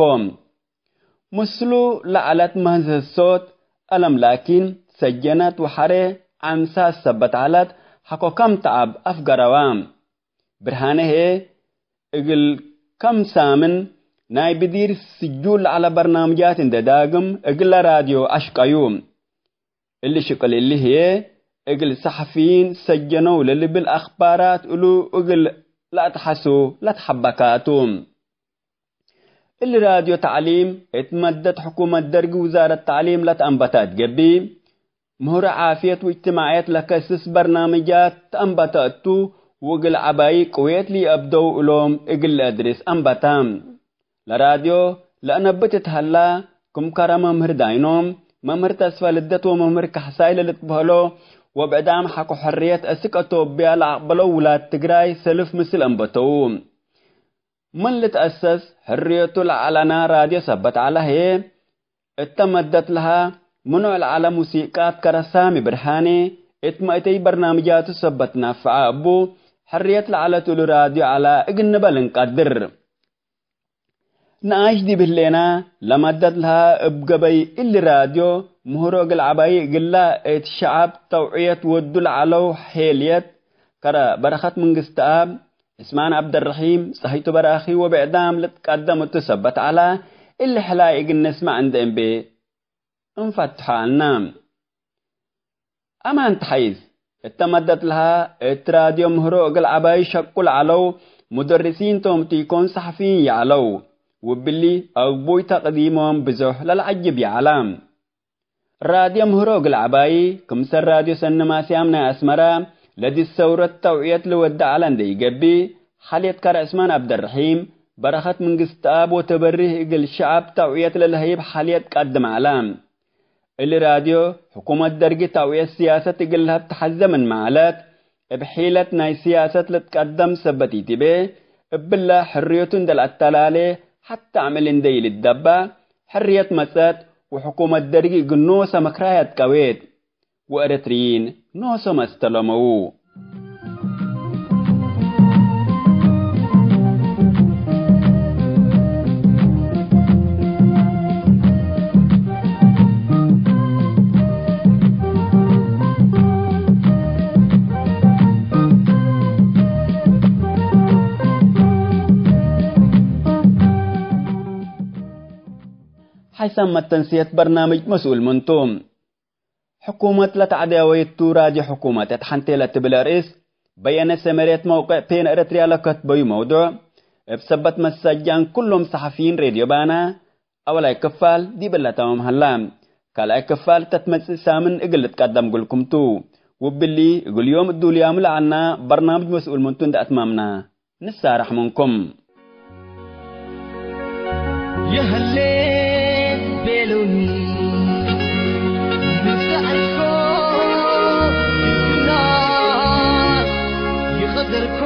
ምስሉ ለዐለት መህንዘት ሶት አለም ላኪን፣ ሰጀነት ወሐሬ ዐምሳት ሰበት ዐለት፣ ሐቆ ከም ተዐብ አፍገረዋ። ብርሃነ ህዬ እግል ከም ሳምን ናይ ብዲር ስጁል ለዐለ በርናምጃት እንዴ ዳግም እግለ ራድዮ አሽቀዩ። እሊ ሽቅል እሊ ህዬ እግል ሰሐፊይን ሰጀነው ለልብል አክባራት እሉ እግል ለአትሐሱ ለትሐበካ ቱ። እሊ ራድዮ ተዕሊም እት መደት ሕኩመት ደርግ ውዛረት ተዕሊም ለተአንበተ እት ገብእ፣ ምህሮ ዓፍየት ወእጅትማዕየት ለከስስ በርናምጃት ተአንበተ እቱ፣ ወእግል ዐባዪ ቅውየት ለኢአብደው እሎም እግል ለአድርስ አንበተ። ለራድዮ ለአነብት እት ሀላ፣ ክም ከረ መምህር ዳይኖም፣ መምህር ተስፈ ልደት ወመምህር ካሕሳይ ለልትበህሎ፣ ወብዕዳም ሐቆ ሕርየት አስክ አቶብያ ለአቅበለው ውላድ ትግራይ ሰልፍ ምስል አንበተው። ምን ልትአሰስ ሕርየቱ ለዐለና ራድዮ ሰበት ዐለ ህዬ፣ እተ መደት ለሀ ምኑዕ ለዐለ ሙሲቃት ከረ ሳሚ ብርሃኔ እት መእተይ በርናምጃቱ ሰበት ናፍዐ እቡ፣ ሕርየት ለዐለት እሉ ራድዮ ዐላ እግል ንበል እንቀድር። ነኣይሽ ዲብ ህሌና፣ ለመደት ለሀ እብ ገበይ እሊ ራድዮ ምህሮ እግል ዐባዪ እግላ እት ሸዐብ ተውዕየት ወዱ ለዐለው ሔልየት፣ ከረ በረኸት መንግስትኣብ፣ እስማን ዐብደርሒም፣ ጸሀይቱ በራኺ ወብዕዳም ልትቀደም እቱ ሰበት ዐላ፣ እሊ ሕላይ እግል ንስመዕ እንዴ እንቤ እንፈትሖ ዐልና። አማን ተሐይስ እተ መደት ለሀ፣ እት ራድዮ ምህሮ እግል ዐባዪ ሸቁ ለዐለው ሙደርሲን ቶም ቲኮን ሰሐፊይን ይዐለው፣ ውብሊ አግቡይ ተቅዲሞም ብዞሕ ለለዐጅብ ይዐላ። ራድዮ ምህሮ እግል ዐባዪ፣ ክምሰል ራድዮ ሰኒ ማስያም ናይ አስመራ፣ ለዲብ ሰውረት ተውዕየት ልወዴ ዐለ እንዴ ኢገብእ፣ ሐልየት ከረ ዕስማን ዐብደርሒም፣ በረኸት መንግስትኣብ ወተበሪህ እግል ሸዐብ ተውዕየት ለለሀይብ ሐልየት ቀድም ዐለ። እሊ ራድዮ፣ ሕኩመት ደርጊ ተውዕየት ስያሰት እግል ለሀብ ተሐዘ ምንመ ዐለት፣ እብ ሒለት ናይ ስያሰት ልትቀደም ሰበት ኢቲቤ፣ እብለ ሕርየቱ እንዴ ለአተላሌ፣ ሐቴ አምዕል እንዴ ኢልትደበ፣ ሕርየት መጸት ወሕኩመት ደርጊ እግል ኖሰ መክራያት ቀዌት። ወኤረትርይን ኖሶም አስተለመዉ። ሐይሳም መተንስየት በርናምጅ መስኡል ምንቱ። ሕኩመት ለተዐደወየቱ ራድዮ ሕኩመት እት ሐንቴ ለትብል አርእስ በየነ ሰመሬት መውቅዕ ፔን ኤረትርያ ለከትበዩ መውዱዕ፣ እብ ሰበት መሳጃን ኩሎም ሰሐፊይን ሬድዮ ባና አወላይ ክፋል ዲብ ለተምም ሀላ። ካልኣይ ክፋል ተትመጽእ ሳምን እግል ልትቀደም እግልኩም ቱ። ውብሊ እግል ዮም እዱልያሙ ለዐልና በርናምጅ መስኡል ምንቱ እንደ አትማምና። ንሳረሕ ምንኩም። የህሌ ቤሉኒ ንዘዐልኮ ግና ይቀደርኮ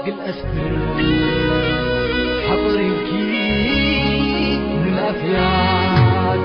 ግል አስክር ሐቆሪኪ ንላፍያት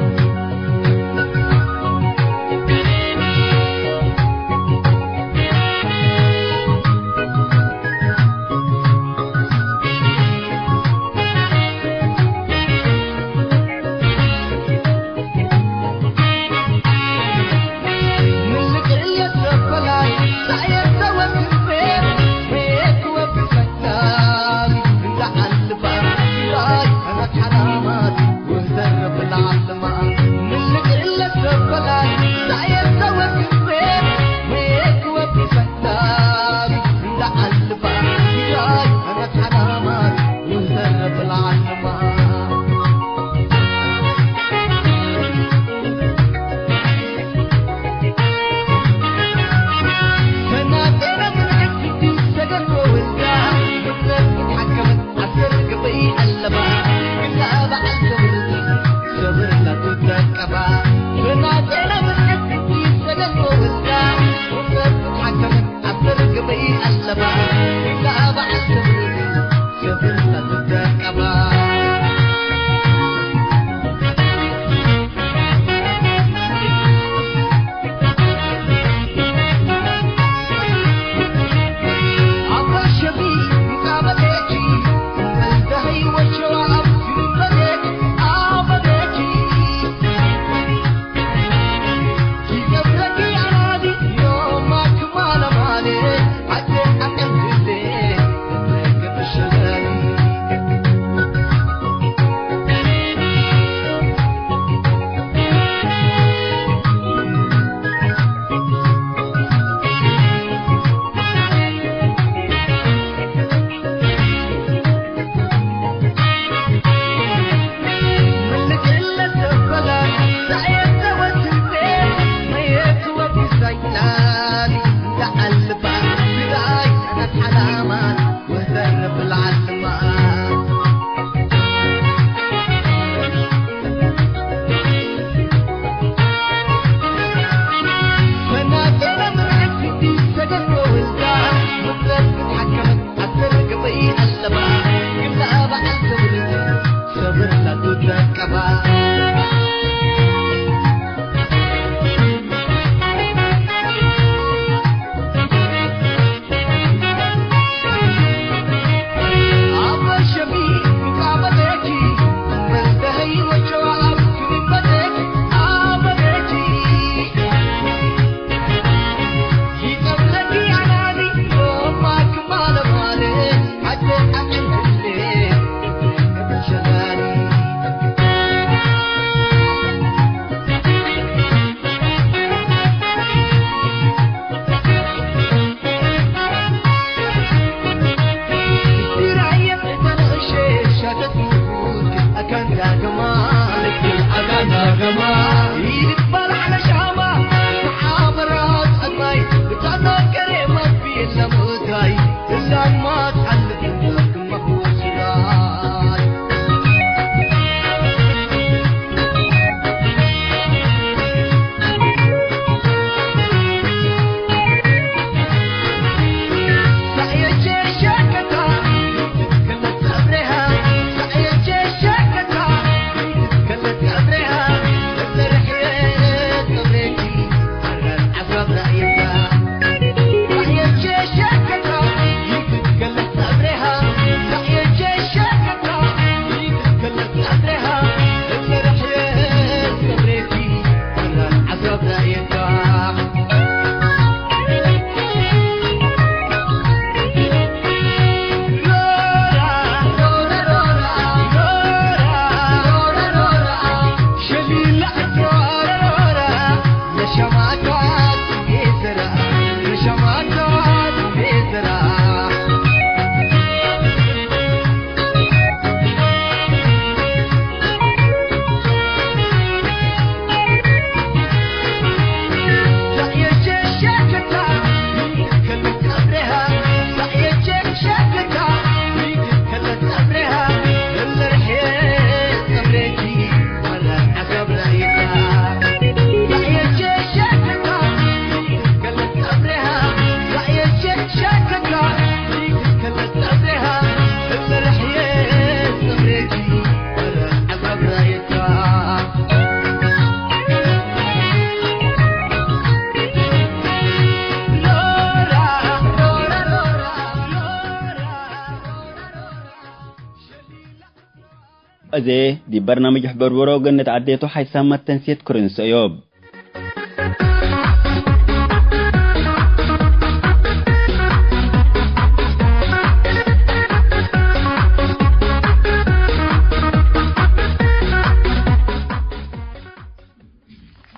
እዜ ዲብ በርናምጅ ሕበር በሮ ገነት ዐዴቱ ሓይሳም መተንሴት ክርን ሰእዮብ።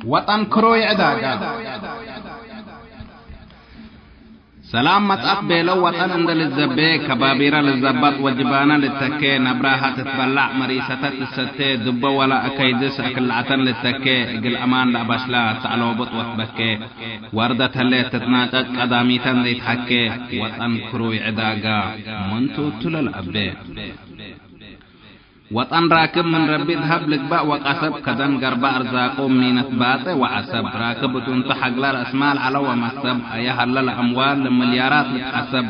ወጠን ክሩይ ዕዳጋ። ሰላም መጽአት ቤለው ወጠን እንደ ልዘቤ፣ ከባቢረ ልዘበጥ ወጅባነ ልተኬ፣ ነብራሀ ትትበላዕ መሪሰተ ትሰቴ፣ ድቦ ወለ አከይድስ አክልዐተን ልተኬ፣ እግል አማን ለአበሽላ ተአሎብጥ ወትበኬ፣ ወርደት ህሌት ትትናጨጭ ቀዳሚተን ዘይትሐኬ፣ ወጠን ክሩይ ዕዳጋ ምን ቱ እቱ ለልአቤ። ወጠን ራክብ ምን ረቢ ደሀብ ልግበእ ወቀሰብ፣ ከደን ገርባ አርዛቁ ሚነት ባጼ ወዐሰብ። ራክብ እቱ እንቱ ሐግለ ረአስማል ዐለ ወመክሰብ፣ አየ ሀለ ለአምዋል ለምልያራት ልትሐሰብ።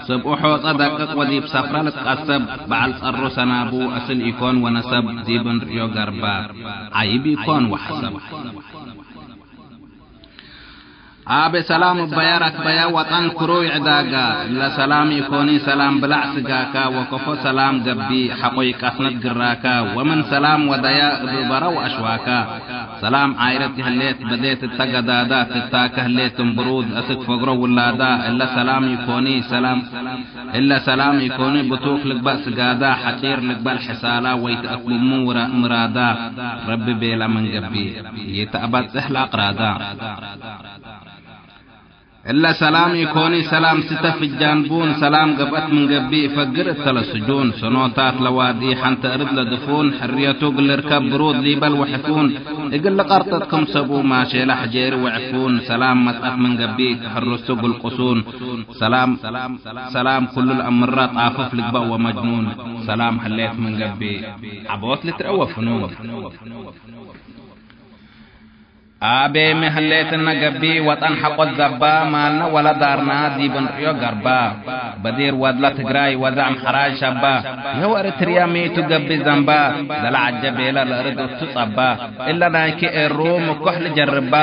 ስብኡ ሖጸ ደቅቅ ወዲብ ሰፍረ ልትቀሰብ፣ በዐል ጸሩ ሰናቡ አስል ኢኮን ወነሰብ፣ ዲብ እንርእዮ ገርባ ዐይብ ኢኮን ወሐሰብ። አቤ ሰላም እበያ ረክበያ ወጠን ክሩይ ዕዳጋ፣ እለ ሰላም ኢኮኒ ሰላም ብላዕ ስጋካ፣ ወከፎ ሰላም ገብእ ሐቆ ይቀስነት ግራካ፣ ወምን ሰላም ወደያ እብ በረው አሽዋካ። ሰላም ዓይረት ይህሌት በዴት እተ ገዳዳ፣ ትታከ ህሌት እምብሩድ አስክ ፈግሮ ውላዳ፣ እለ ሰላም ኢኮኒ ሰላም እለ ሰላም ኢኮኒ ብቱክ ልግበእ ስጋዳ፣ ሐጪር ልግበእ ሕሳላ፣ ወይትአክብሙ ምራዳ፣ ረቢ ቤላ ምን ገብእ፣ ይትአበጽሕ ለአቅራዳ። እለ ሰላም ኢኮኒ ሰላም ስተ ፍጃን ቡን፣ ሰላም ገብአት ምን ገብእ፣ ፈግር እተ ለስጁን፣ ሰኖታት ለዋዲ፣ ሐንተ እርድ ለድፉን፣ ሕርየቱ እግል ልርከብ ብሩድ ሊበል ወሕፉን፣ እግል ልቀርጠጥ ክም ሰቡ፣ ማሼለ ሕጄሪ ወዕፉን፣ ሰላም መጽአት ምን ገብእ፣ ከሕርሱ እግል ቅሱን፣ ሰላም ሰላም ኩሉ ለአምረ ጣፍፍ ልግበእ ወመጅኑን፣ ሰላም ህሌት ምን ገብእ፣ ዐቦት ልትረአ ወፍኑን። አቤ ሚ ህሌትነ ገብእ፣ ወጠን ሐቆ ዘባ፣ ማልነ ወለ ዳርና ዲብ እንርእዮ ገርባ። በዲር ወድለ ትግራይ ወዘ አምሐራይ ሸባ፣ የው እርትርያ ሚ ቱ ገብእ ዘንባ፣ ለለዐጀ ቤለ ለእርድ እቱ ጸባ። እለ ናይኪ ኤሩ ምኩሕ ልጀርባ፣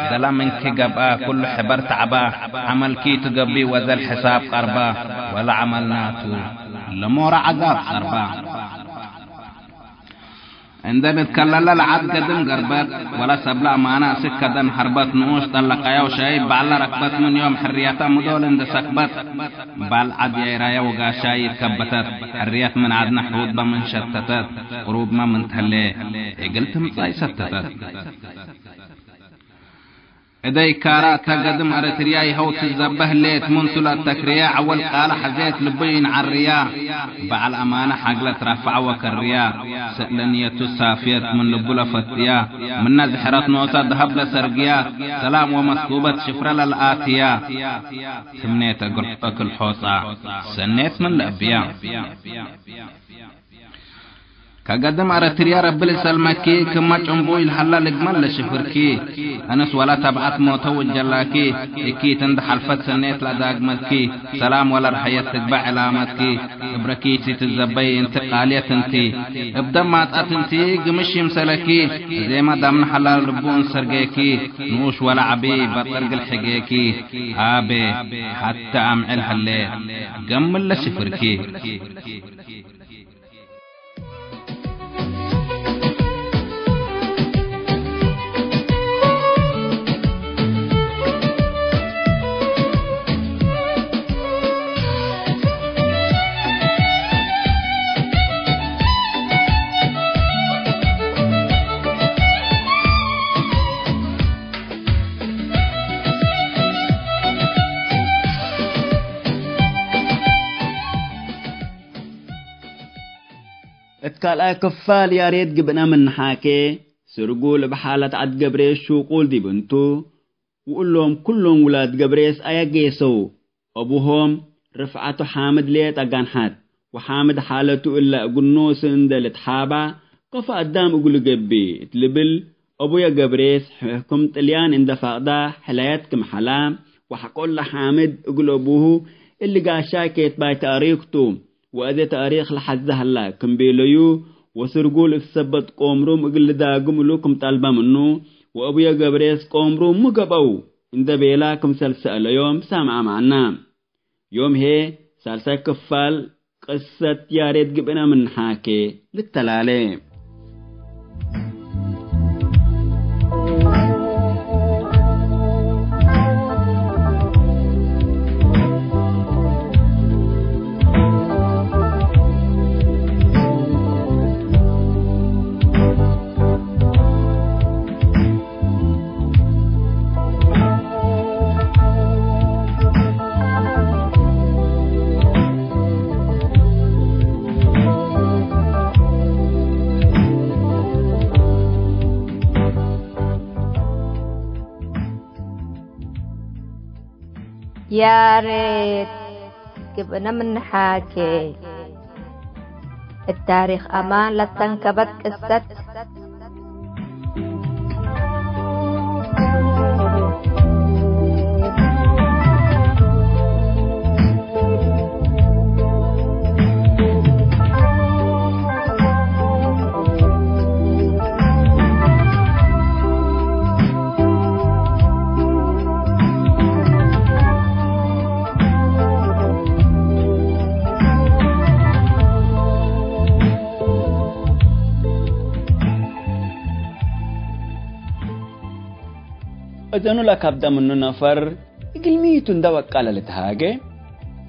ዘለ ምንኪ ገብአ ኩሉ ሕበር ተዐባ። ዐመልኪ ቱ ገብእ ወዘል ሕሳብ ቀርባ፣ ወለ ዐመልናቱ ለሞረ ዐዛብ ጸርባ። እንዴ ንትከለለ ለዐድ ገድም ገርበት፣ ወለ ሰብለ አማነ አስክ ከደን ሐርበት። ንኡሽ ጠለቀያው ሻይብ በዐለ ረክበት፣ ምን ዮም ሕርየተ ምዶል እንዴ ሰክበት። በዐል ዐድ ያይራየ ወጋሻይ ይትከበተት፣ ሕርየት ምን ዐድነ ሑድበ ምን ሸተተት፣ ቅሩብመ ምን ተህሌ እግል ትምጸእ ሰተተት። እደይ ካራ እተ ገድም አረትርያ ይሀው ትዘበህ ሌት ምንቱ ለአተክርያ፣ ዐወል ቃለ ሐዜት ልቡ ኢንዐርያ፣ በዐል አማነ ሐግለ ትራፍዐ ወከርያ፣ ስእለ ንየቱ ሳፍየት ምን ልቡ ለፈትያ፣ ምነ ዝሕረት ኖሰ ደሀብ ለሰርግያ፣ ሰላም ወመስኩበት ሽፍረ ለለአትያ፣ ትምኔት እግል ሖጻ ሰኔት ምን ለእብያ። ከገድም አረትርያ ረቢ ልሰልመኪ፣ ክመ ጭንቡይ ለሀላ ልግመል ለሽፍርኪ። እንስ ወለ ተብዐት ሞተ ውጀላኪ፣ እኪት እንደ ሐልፈት ሰኔት ለአዳግመትኪ። ሰላም ወለ ርሐየት ትግበእ ዕላመትኪ፣ እብ ረኪሲ ትዘበይ እንቲ ቃልየት እንቲ። እብ ደም ማጽአት እንቲ ግምሽ ይምሰለኪ፣ እዜመ ዳምነ ሀላ ልቡ እንሰርጌኪ። ንኡሽ ወለ ዐቢ በጥር ግል ሕጌኪ፣ አቤ ሐተ አምዕል ሀሌት ገምል ለሽፍርኪ። እት ካልኣይ ክፋል ያሬድ ግብእነ ምን ነሓኬ፣ ስርጉል እብ ሓለት ዐድ ገብሬ ሹቁል ዲብ እንቱ፣ ወእሎም ኩሎም ውላድ ገብሬስ አየ ጌሰው። አቡሆም ርፍዓቱ ሓምድ ሌጠ ጋንሓት፣ ወሓምድ ሓለቱ እለ እግል ኖሱ እንደ ልትሓባ፣ ከፎ አዳም እግሉ ገብእ እት ልብል፣ አቡየ ገብሬስ ሕክም ጥልያን እንደ ፋቅዳ ሕላየት ክም ሐላ፣ ወሐቆለ ሓምድ እግል አቡሁ፣ እሊ ጋሻይ ኬትባይ ተእሪክ ቱ። ወአዜ ተእሪክ ለሐዜ ሀላ ክም ቤለዩ፣ ወስርጉል እብ ሰበት ቆምሩም እግል ልዳግም እሉ ክም ጠልበ ምኑ፣ ወአቡየ ገብሬስ ቆምሩም ሚ ገብአው እንደ ቤላ ክምሰል ሰአለዮም ሳምዐ መዐና። ዮም ህዬ ሳልሳይ ክፋል ቅሰት ያሬድ ግብእነ ምን ነሓኬ ልተላሌ። ያሬድ ግብእነ ምን ነሓኬ። እት ታሪክ አማን ለተንከበት ቅሰት። እዘኑ ለከብደ ምኑ ነፈር እግል ሚ ቱ እንደ ወቀለ ልትሃጌ።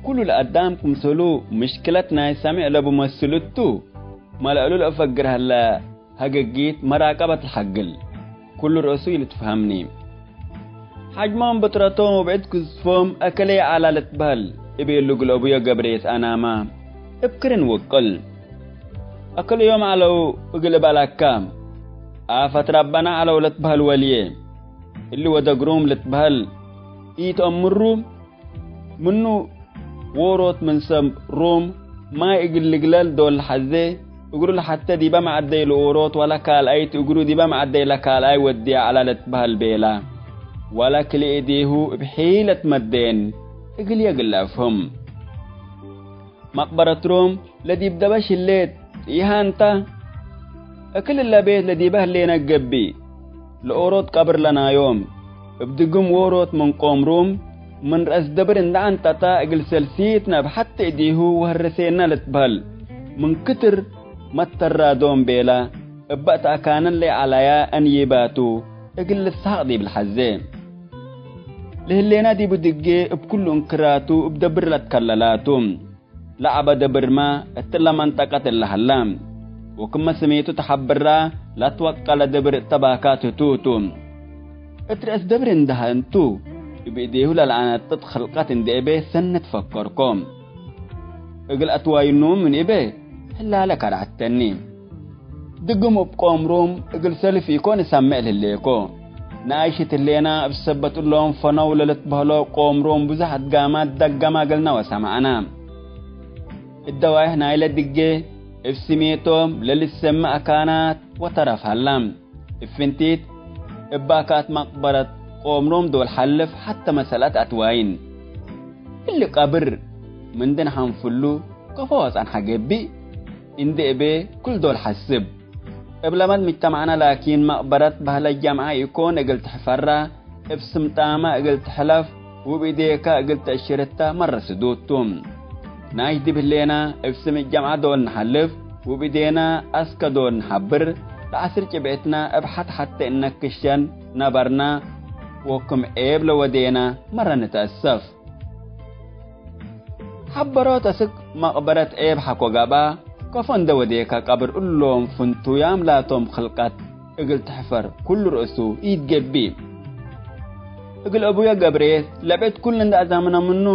ኩሉ ለአዳም ክምሰሉ ምሽክለት ናይ ሰሜዕ ለቡ መስል እቱ። መለእሉ ለአፈግር ሀለ ሀገጊት መራቀበት ለሐግል። ኩሉ ርእሱ ኢልትፈሀምኒ። ሐጅሞም ብጥረቶም ወብዕድ ክዝፎም አከለ ይዐላ ልትበህል እቤሉ እግል አቡዮ ገብሬስ አናማ እብ ክርን ውቅል። አክል ዮም ዐለው እግል እበለከ፣ አፈት ረበና ዐለው ልትበህል ወልዬ። እሊ ወደግ ሩም ልትበህል ኢተአምሩ ምኑ ዎሮት ምን ሰብ ሩም ማይ እግል ልግለል ዶል ለሐዜ፣ እግሩ ለሐተ ዲበ መዐደይ ለዎሮት ወለ ካልኣይት እግሩ ዲበ መዐደይ ለካልኣይ ወድየ ዐለ ልትበህል ቤላ። ወለ ክልኤ እዴሁ እብ ሒለት መዴን እግልዬ እግል ለአፍህም። መቅበረት ሮም ለዲብ ደበሽ ህሌት፣ ይሃንታ እክል እለ ቤት ለዲበ ህሌነ ገብእ፣ ለኦሮት ቀብር ለናዮም፣ እብ ድግም ዎሮት ምን ቆም ሩም፣ ምን ረአስ ደብር እንደ አንጠጠ እግል ሰልሲትነ እብ ሐቲ እዲሁ ወሀረሴነ ልትበህል፣ ምን ክትር መተራዶም ቤላ፣ እበ እት አካነን ለይዐላያ አንይባቱ፣ እግል ልሰሐቅ ዲብ ለሐዜ። ለህሌና ዲቡ ድጌ እብ ኩሉ እንክራቱ እብ ደብር ለትከለላቱ። ለዐበ ደብርመ እትለ መንጠቀት እለ ሀላ፣ ወክመ ስሜቱ ተሐብራ ለትወቀለ ደብር እተ ባካት ህቱ ቱ። እት ረአስ ደብር እንደ ሀ እንቱ፣ እብ እዴሁ ለለአነጥጥ ክልቀት እንዴ እቤ ሰነት ፈከርኮ። እግል አትዋይኑ ምን እቤ ህላለ ከርዐተኒ። ድግም እብ ቆምሩም እግል ሰልፍ ኢኮን እሰምዕ ለህሌኮ። ነኣይሽ እት ህሌና እብ ሰበት እሎም ፈነው ለልትበህሎ ቆምሩም ብዙሕ አድጋማት ደገመ እግልነ ወሰመዕነ። እደዋይሕ ናይለ ድጌ እብ ስሜቶም ለልትሰመዕ አካናት ወተረፍ ሀላ። እብ ፍንቲት እብ ባካት መቅበረት ቆምሮም ዶል ሐልፍ ሐተ መሰለት አትዋይን። እሊ ቀብር ምንዲ ነሐንፍሉ ከፎ ወጸንሐ ገብእ እንዴ እቤ ክል ዶል ሐስብ። እብ ለመድ ምጅተማዕነ ላኪን መቅበረት በህለ ጀምዐ ኢኮን እግል ትሕፈራ፣ እብ ስምጣመ እግል ትሕለፍ ወእብ እዴከ እግል ተአሽርተ መረ ስዱድ ቱ። ናይ ዲብ ህሌና እብ ስም ጀምዐ ዶል ነሐልፍ ወእብ እዴነ አስከ ዶል ነሐብር፣ ለዐስር ጭብዕትነ እብ ሐት ሐቴ እነክሸን ነበርነ ወክም ዔብ ለወዴነ መረ ንትአሰፍ። ሐበሮት አስክ መቅበረት ዔብ ሐቆ ገብአ፣ ከፎ እንደ ወዴከ ቀብር እሎም ፍንቱያም ላቶም ክልቀት እግል ትሕፈር ኩሉ ርእሱ ኢትገብእ። እግል አቡየ ገብርኤል ለብዕድ ኩሉ እንደ አዛምነ ምኑ፣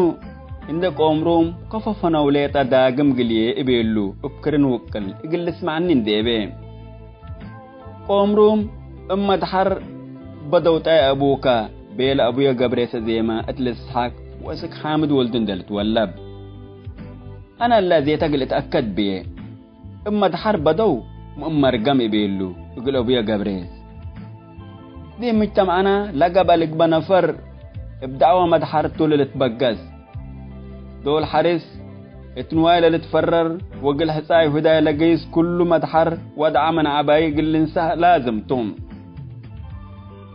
እንደ ቆምሩም ከፎ ፈነው ሌጠ ዳግም ግልዬ እቤሉ እብ ክርን ውቅል እግል ልስመዐኒ እንዴ እቤ። ቆምሩም እብ መድሐር በደው ጠዐ አቡከ፣ ቤለ አቡየ ገብሬስ እዜመ እት ልስሐቅ ወእስክ ሓምድ ወልዱ እንዴ ልትወለብ። አነ እለ ዜተ እግል እትአከድ ብዬ። እብ መድሐር በደው ም እብ መርገም እቤሉ እግል አቡየ ገብሬስ። ዲብ ምጅተምዐነ ለገብአ ልግበእ ነፈር እብ ደዕወ መድሐር ቱ ለልትበገስ። ዶል ሐርስ እት ንዋይ ለልትፈረር ወእግል ሕጻይ ሁዳይ ለገይስ ኩሉ መድሐር ወድዐ ምን ዐባይ እግል ልንሰእ ላዝም ቱ።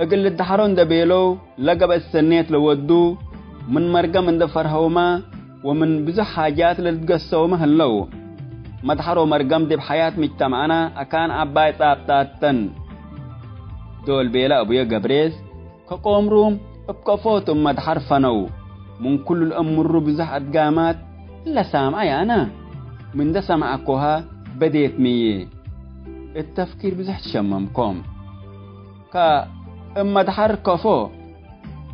እግል ልደሐሮ እንዴ ቤለው ለገብአት ሰኔት ለወዱ፣ ምን መርገም እንዴ ፈርሀውመ ወምን ብዙሕ ሓጃት ለልትገሰውመ ህለው። መድሐር ወመርገም ዲብ ሐያት ምጅተምዐነ አካን ዐባይ ጻብጣት ተን። ዶል ቤለ አቡየ ገብሬስ፣ ከቆምሩም እብ ከፎ ቱ እብ መድሐር ፈነው። ምን ኩሉ ለእምሩ ብዙሕ አድጋማት እለ ሳምዐ ያነ። ምን እንዴ ሰምዐኮሃ በዴት ምዬ። እት ተፍኪር ብዙሕ ትሸመምኮ። ከእብ መድሐር ከፎ፣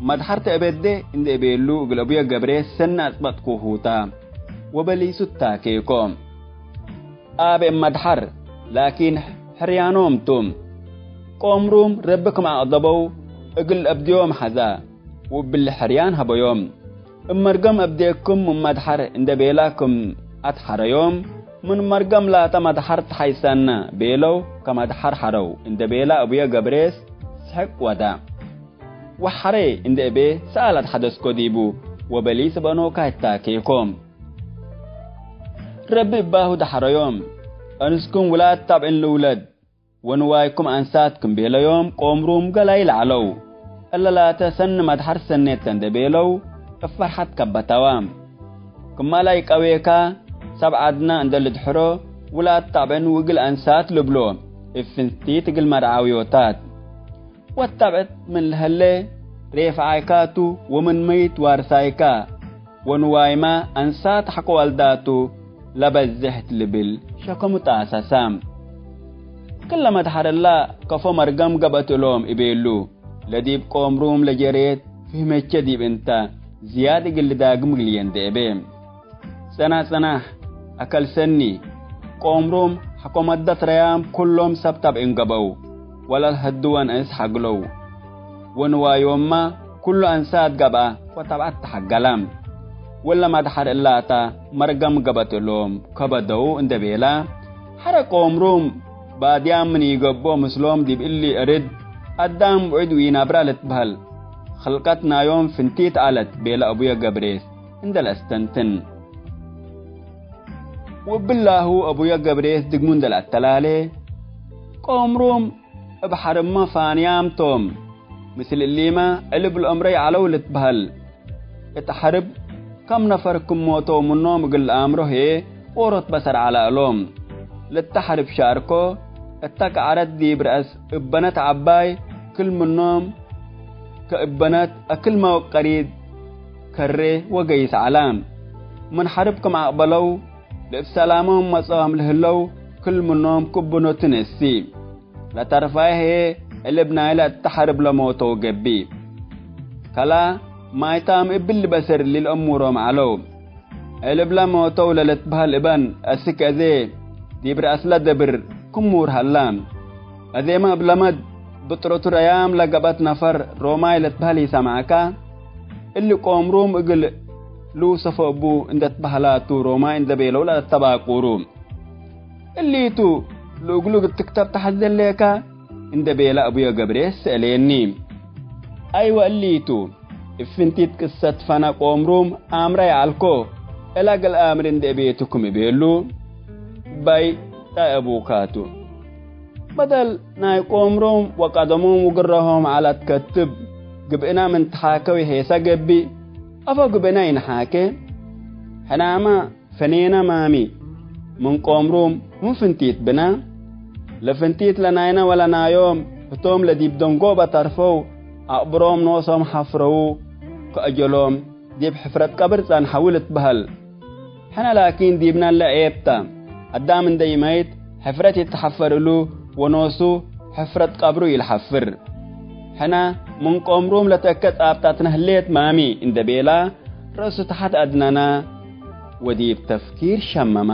መድሐር ተአበዴ እንዴ እቤሉ እግል አቡየ ገብሬ ሰኒ አጽበጥኩሁ ተ፣ ወበሊሱ ታኬኮ። አቤ እብ መድሐር ላኪን ሕርያኖም ቱ። ቆምሩም ረቢ ክም አቅደበው እግል አብድዮም ሐዛ፣ ወእብሊ ሕርያን ሀበዮም። እብ መርገም አብዴክም ምን መድሐር እንዴ ቤላ ክም አትሐረዮም፣ ምን መርገም ላተ መድሐር ተሐይሰነ ቤለው፣ ከመድሐር ሐረው እንዴ ቤላ አቡየ ገብሬስ ስሕቅ ወደ። ወሐሬ እንዴ እቤ ሰአል አትሐደስኮ ዲቡ፣ ወበሊስ በኖካይ ታኬኮ። ረቢ እባሁ ደሐረዮም፣ አንስኩም ውላድ ታብዕን ልውለድ፣ ወንዋይኩም አንሳት ክም ቤለዮም ቆምሩም ገላይ ለዐለው። እለ ላተ ሰኒ መድሐር ሰኔት ተ እንዴ ቤለው እብ ፈርሐት ከበተወ። ክማላይ ቀዌካ ሰብ ዐድነ እንዴ ልድሕሮ ውላድ ታብዕን ውግል አንሳት ልብሎ እብ ፍንቲት እግል መርዓውዮታት። ወድ ታብዕት ምን ለህሌ ሬፍዓይካ ቱ ወምን መይት ዋርሳይካ። ወንዋይመ አንሳት ሐቆ ዋልዳቱ ለበዝሕ እት ልብል ሸከሙ ጣሰሰ። ክለ መድሐር እላ ከፎ መርገም ገብአት እሎም እቤሉ፣ ለዲብ ቆምሩም ለጀሬት ፍህመቼ ዲብ እንተ ዝያድ እግል ልዳግም እግልዬ እንዴ እቤ። ጸናህ ጸናህ፣ አከል ሰኒ፣ ቆምሩም ሐቆ መደት ረያም ኩሎም ሰብ ታብዕን ገብአው፣ ወለልሀድወ ነአስ ሐግለው። ወንዋዮምመ ኩሉ አንሳት ገብአ ወተብዐት ተሐገለ። ወለ መድሐር እላተ መርገም ገብአት እሎም ከበደው እንዴ ቤለ፣ ሐረ ቆምሩም ባድያም ምን ኢገብኦ ምስሎም ዲብ እሊ እርድ አዳም ብዑድ ወኢነብረ ልትበህል ክልቀት ናዮም ፍንቲት ዐለት ቤለ አቡየ ገብሬስ እንዴ ለአስተንትን። ወእብላሁ አቡየ ገብሬስ ድግሙ እንዴ ለአተላሌ፣ ቆምሩም እብ ሐርብመ ፋንያም ቶም። ምስል እሊመ ዕልብ ለአምረይ ዐለው ልትበህል። እት ሐርብ ከም ነፈር ክም ሞተው ምኖም እግል ለአምሮ ህዬ ዎሮት በሰር ዐለ እሎም። ለተ ሐርብ ሻርኮ እተ ቀዐረት ዲብ ረአስ እበነት ዐባይ ክል ምኖም ከእበነት አክልመ ወቀሪድ ከሬ ወገይስ ዐለ። ምን ሐርብ ክም አቅበለው ለእብ ሰላሞም መጽኦም ለህለው ክል ምኖም ክብኖቱ ነሲ። ለተርፋይ ህዬ እልብ ናይለ እተ ሐርብ ለሞተው ገብእ። ከላ ማይታም እብሊ በሰር እሊ ለእሙሮም ዐለው። እልብለ ሞተው ለልትበህል እበን አስክ አዜ ዲብ ረአስለ ደብር ክሙር ሀላ። አዜመ እብ ለመድ ብጥረቱ ረያም ለገብአት ነፈር ሮማይ ልትበህል ኢሰምዐከ? እሊ ቆምሩም እግል ልውሰፎ እቡ እንዴ ትበህላ ቱ ሮማይ እንዴ ቤለው ለአተባቁሩ። እሊቱ ለእግሉ እግል ትክተብ ተሐዜ ሌከ? እንዴ ቤለ አቡየ ገብሬ ሰአሌኒ። አይወ እሊቱ። እብ ፍንቲት ቅሰት ፈነ ቆምሩም አምረ ይዐልኮ፣ እለ እግል አምር እንዴ እቤትኩም እቤሉ። ባይ ጣይ አቡካቱ። በደል ናይ ቆምሩም ወቀደሞም ውግረሆም ዐለት ከትብ፣ ግብእና ምን ተሓከ ወሔሰ ገብእ፣ አፎ ግብእና ኢንሓኬ። ሕናመ ፈኔነ ማሚ፣ ምን ቆምሩም ምን ፍንቲት ብነ። ለፍንቲት ለናይነ ወለናዮም፣ ህቶም ለዲብ ደንጎበ ተርፈው፣ አቅብሮም ኖሶም ሐፍረዉ፣ ከአጀሎም ዲብ ሕፍረት ቀብር ጸንሐዉ ልትበህል። ሕነ ላኪን ዲብነ ለዔብ ተ። አዳም እንደ ኢመይት ሕፍረት ይትሐፈር እሉ ወኖሱ ሕፍረት ቀብሩ ኢልሐፍር። ሕነ ምን ቆምሩም ለተአከ ጻብጣትነ ህሌት ማሚ እንደ ቤላ፣ ረእሱ ተሐት አድነና ወዲብ ተፍኪር ሸመማ።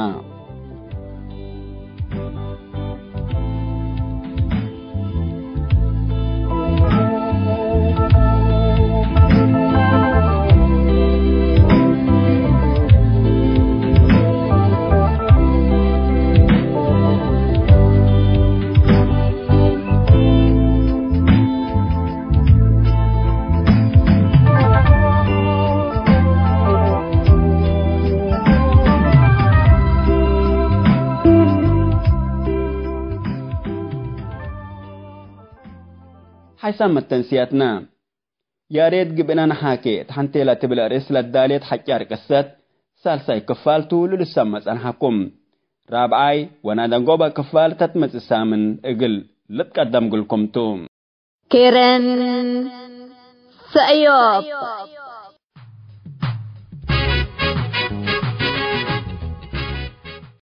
ሐይሳም መተንስያትና። ያሬት ግብእና ነሓኬ ተሐንቴ ለትብል አርእስ ለዳሌት ሐጫር ቅሰት ሳልሳይ ክፋል ቱ ልልሰመ ጸንሐኩም። ራብዓይ ወናደንጎበ ክፋል ተትመጽእ ሳምን እግል ልትቀደም ግልኩም ቱ። ኬረን ሰእዮብ።